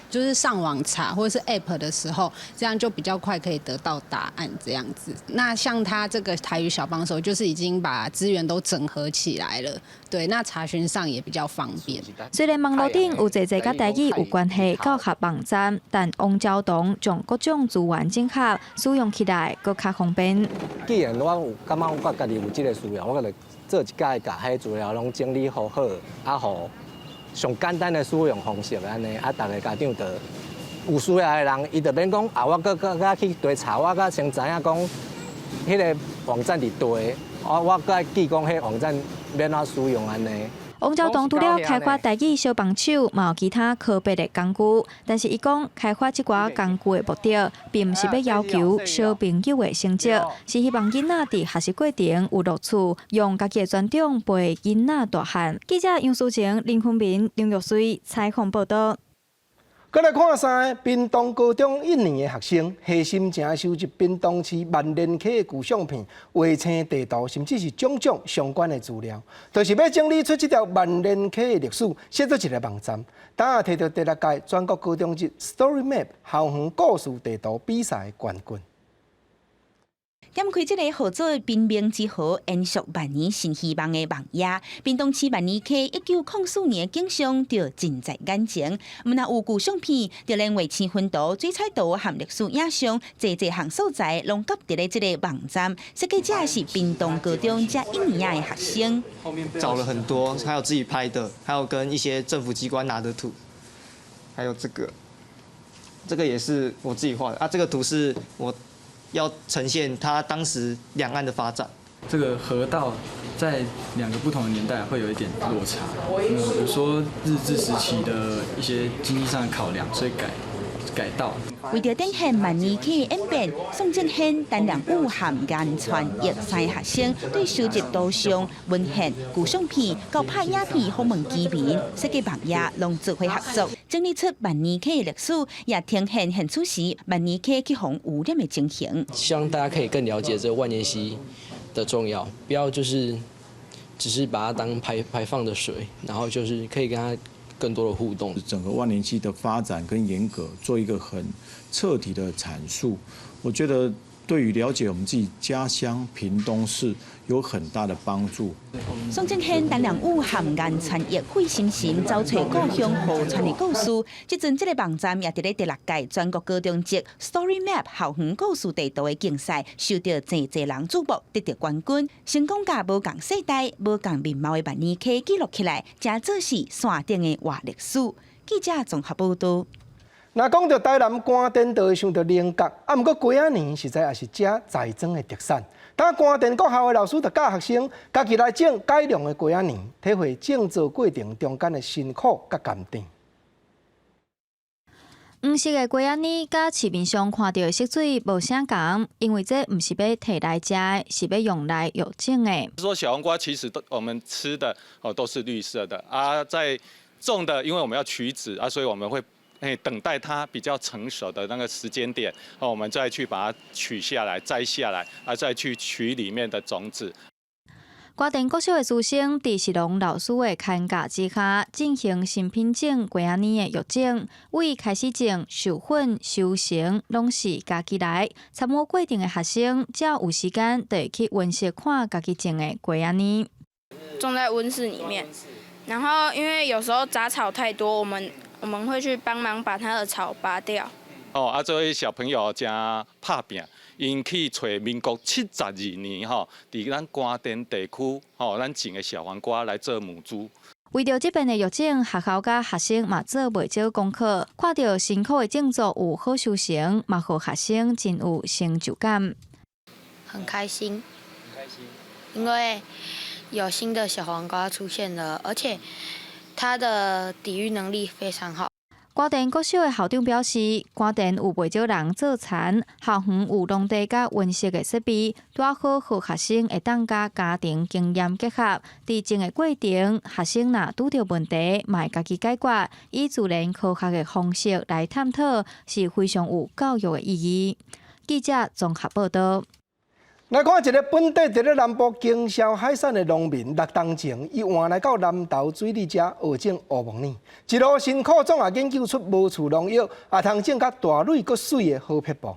就是上網查或者是 App 的時候，這樣就比較快可以得到答案。這樣子，那像他這個台語小幫手，就是已經把資源都整合起來了。對，那查詢上也比較方便。雖然網路頂有濟濟佮台語有關係教學網站，但王昭棠將各種資源整合，使用起來閣較方便。既然我有感覺我家己有這個需要，我就做一屆，共彼資料攏整理好好，啊，予上簡單的使用方式按呢，啊，逐个家長就有需要的人，伊就免講啊，我閣閣閣去佗查，我閣先知影講，彼个網站佇佗，我閣愛記講彼網站欲按怎使用按呢。王昭東除了開發台語小幫手，嘛有其他科別的工具。但是伊講開發這寡工具的目的，並毋是欲要求小朋友的成績，是希望囡仔佇學習過程有樂趣，用家己的專長陪囡仔大漢。記者楊淑晴、林坤明、張玉水採訪報導。閣來看三个屏東高中一年的學生，下心情收集屏東市萬年溪的舊相片、衛星地圖，甚至是種種相關的資料，就是欲整理出這條萬年溪的歷史，寫做一个網站。當下摕著第六屆全國高中級 Story Map 校園故事地圖比賽的冠軍。點開這个號做屏明之河延續萬年新希望的網頁，屏東市萬年溪1904年的景象就盡在眼前。毋但有舊相片，就連衛星雲圖、水彩圖和歷史影像，濟濟項素材攏夾佇咧這个網站。設計者是屏東高中這一年的學生。找了很多，還有自己拍的，還有跟一些政府機關拿的圖，還有這個，這個也是我自己畫的啊。這個圖是我要呈現它當時兩岸的發展。這個河道在兩個不同的年代會有一點落差。比如說日治時期的一些經濟上的考量，所以改道。為著展現萬年溪的演變，宋正憲、陳良宇和顏傳玉三个學生對收集圖像、文獻、舊相片、到拍影片訪問居民、設計網頁，攏做伙合作，整理出萬年溪的歷史，也呈現現此時萬年溪去予污染的情形。希望大家可以更了解這個萬年溪的重要，不要就是只是把它當排放的水，然後就是可以跟它更多的互動。整個萬年溪的發展跟沿革做一個很徹底的闡述，我覺得對於了解我們自己家鄉屏東市有很大的幫助。宋正憲、陳良宇和顏傳玉費心心找揣故鄉河川的故事，這陣這个網站也佇咧第六屆全國高中級 Story Map 校園故事地圖的競賽，受到濟濟人矚目，得著冠軍，成功共無仝世代、無仝面貌的萬年溪記錄起來，成做是山頂的活歷史。記者綜合報導。若講著台南關田就會想著菱角，啊，毋過瓜仔暝實在也是遮在莊的特產。當關田國校的老師就教學生家己來種改良的瓜仔暝，體會種作過程中間的辛苦佮甘甜。黃色的瓜仔暝佮市面上看著的色水無啥仝，因為這毋是欲提來食的，是欲用來育種的。說小黃瓜其實都我們吃的哦都是綠色的啊，在種的，因為我們要取籽啊，所以我們會等待它比較成熟的那個時間點，哦，我們再去把它取下來、摘下來，啊，再去取裡面的種子。關田國小的師生佇石龍老師的牽教之下，進行新品種瓜仔暝的育種。為開始種、授粉、收成，攏是家己來。參與過程的學生，只要有時間，就會去溫室看家己種的瓜仔暝。種在溫室裡面，然後因為有時候雜草太多，我們會去幫忙把它的草拔掉。哦，啊，這位小朋友誠拍拚，𪜶去揣民國72年吼，佇咱關田地區吼，咱種的小黃瓜來做母株。為著這遍的育種，學校佮學生嘛做袂少功課，看著辛苦的種作有好收成，嘛予學生真有成就感。很開心，很開心，因為有新的小黃瓜出現了，而且它的抵禦能力非常好。關田國小的校長表示，關田有袂少人做田，校園有農地佮溫室的設備，拄好予學生會當佮家庭經驗結合。佇種的過程，學生若拄著問題，嘛會家己解決，以自然科學的方式來探討，是非常有教育的意義。記者綜合報導。來看一个本地佇咧南部經銷海產的農民，6冬前，伊換來到南投水里遮學種烏木耳，一路辛苦總也研究出無除農藥，也通種較大蕊閣媠的好撇步。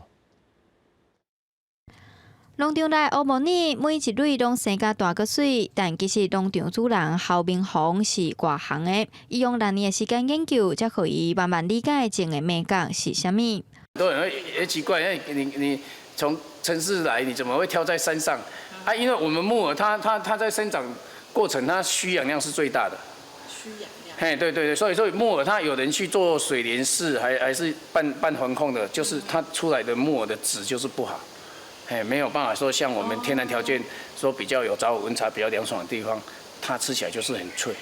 農場內烏木耳每一蕊攏生甲大閣媠，但其實農場主人侯明宏是外行的，伊用6年的時間研究，才予伊慢慢理解種的眉角是啥物。很多人會會奇怪，你從城市來，你怎麼會挑在山上？啊，因為我們木耳它在生長過程，它需氧量是最大的。需氧量。嘿，對對對，所以木耳它有人去做水簾式，還是半環控的，就是它出來的木耳的質就是不好，嘿，沒有辦法說像我們天然條件說比較有早午溫差比較涼爽的地方，它吃起來就是很脆。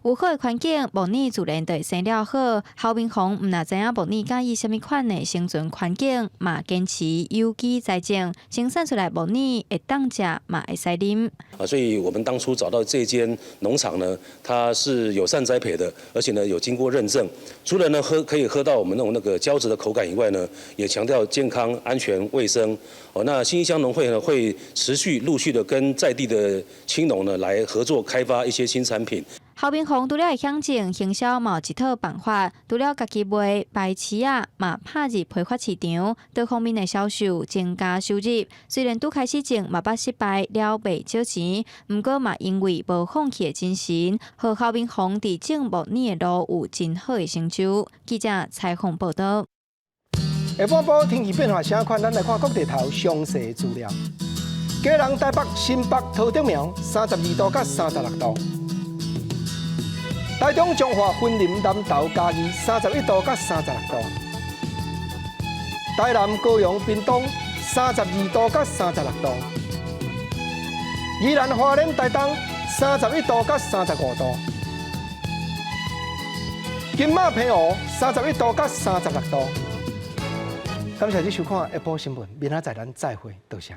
有好的環境，木耳自然就會生了好。侯明宏毋但知影木耳佮意啥物款的生存環境，嘛堅持有機栽種，生產出來木耳會當食，嘛會使啉。啊，所以我們當初找到這間農場呢，它是友善栽培的，而且呢有經過認證。除了呢喝可以喝到我們那種那個膠質的口感以外呢，也強調健康、安全、衛生。哦，那信義鄉農會呢會持續陸續的跟在地的青農呢來合作開發一些新產品。侯明宏除了會曉種行銷，嘛有一套辦法。除了家己賣白刺仔，嘛拍入批發市場，多方面的銷售增加收入。雖然拄開始種嘛捌失敗了袂少錢，毋過嘛因為無放棄的精神，予侯明宏佇種木耳的路有真好的成就。記者採訪報導。下半晡天氣變化啥款？咱來看各地頭詳細資料。基隆、台北、新北、桃竹苗32度佮36度。台中、彰化、雲林、南投、嘉義31度佮36度。台南、高雄、屏東32度佮36度。宜蘭、花蓮、台東31度佮35度。金馬、澎湖31度佮36度。感謝你收看下晡新聞，明仔載咱再會，多謝。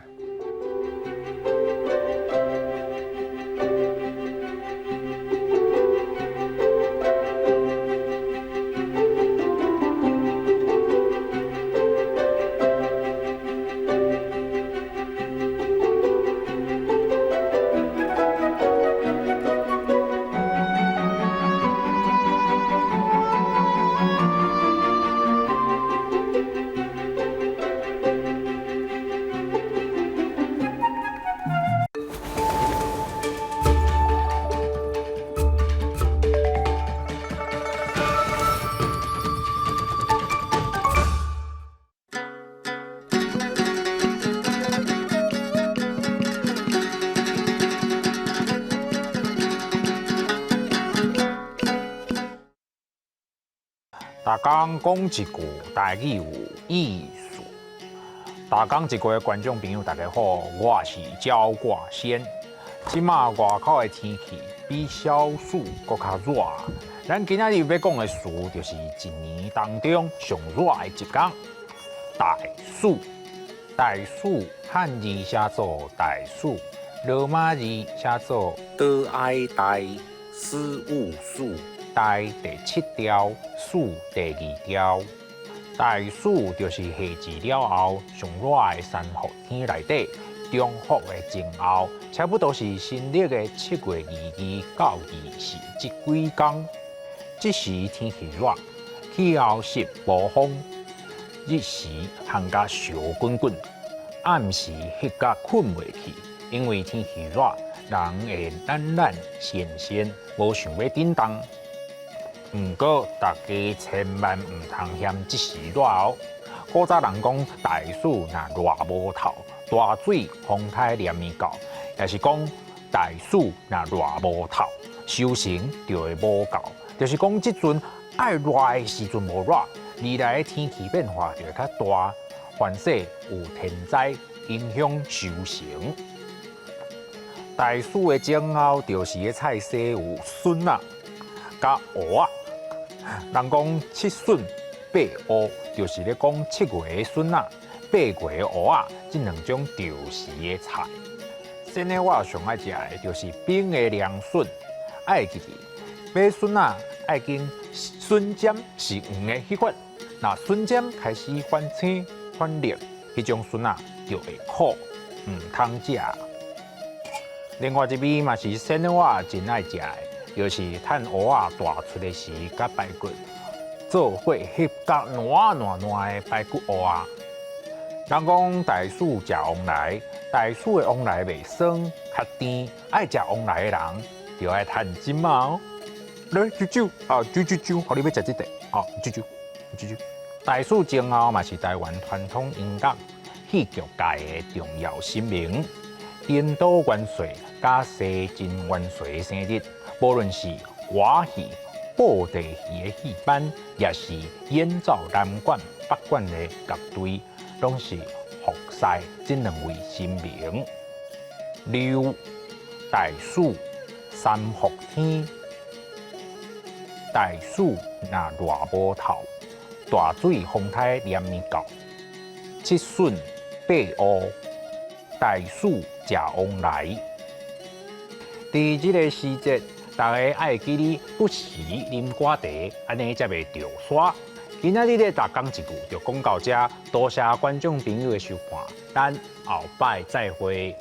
逐工講一句台語有意思。逐工一句的觀眾朋友，大家好，我是焦掛先。這馬外口的天氣比小暑閣較熱。咱今仔日欲講的詞，就是一年當中上熱的一工——大暑。大暑漢字寫做大暑，羅馬字寫做多愛大四五暑。大第七條，暑第二條。大暑就是夏至了後上熱的三伏天內底，中伏的前後，差不多是新曆的7月22到24這幾工。這時天氣熱，氣候濕無風，日時烘甲燒滾滾，暗時翕甲睏袂去，因為天氣熱，人會懶懶閒閒，無想欲振動。毋過，大家千萬毋通嫌這時熱哦。古早人講大暑若熱無透，大水風颱連綿到，也是講大暑若熱無透，收成就會無夠。就是講這陣愛熱的時陣無熱，未來的天氣變化就會較大，凡勢有天災影響收成。大暑的前後，就是个菜市有筍仔佮芋仔。人講七筍八芋，就是咧講七月的筍仔、八月的芋仔，這兩種著時的菜。先呢，我上愛食的就是冰的涼筍，愛記得買筍仔愛揀筍尖是黃的彼款，若筍尖開始反青反綠，彼種筍仔就會苦，毋通食。另外一味嘛是先我真愛食的。就是趁芋仔大出的時，佮排骨做伙翕甲爛爛爛的排骨芋仔。人講大暑食旺來，大暑的旺來袂酸，較甜。愛食旺來的人，就愛趁這馬哦。來，啾啾啊，啾啾啾，予你欲食這塊，哦，啾啾啾啾。大暑前後嘛是台灣傳統音樂戲劇界的重要神明，顛倒元帥佮西晋元帥的生日。無論是歌戲、布袋戲的戲班，抑是演奏南管、北管的樂隊，攏是服侍這兩位神明。六、大暑、三伏天。大暑若熱無透，大水風颱連暝到，七筍八烏，大暑食旺來。佇這个時節，大家愛記得不時啉寡茶，按呢才袂著沙。今仔日的逐工一句就講到遮，多謝觀眾朋友的收看，咱後擺再會。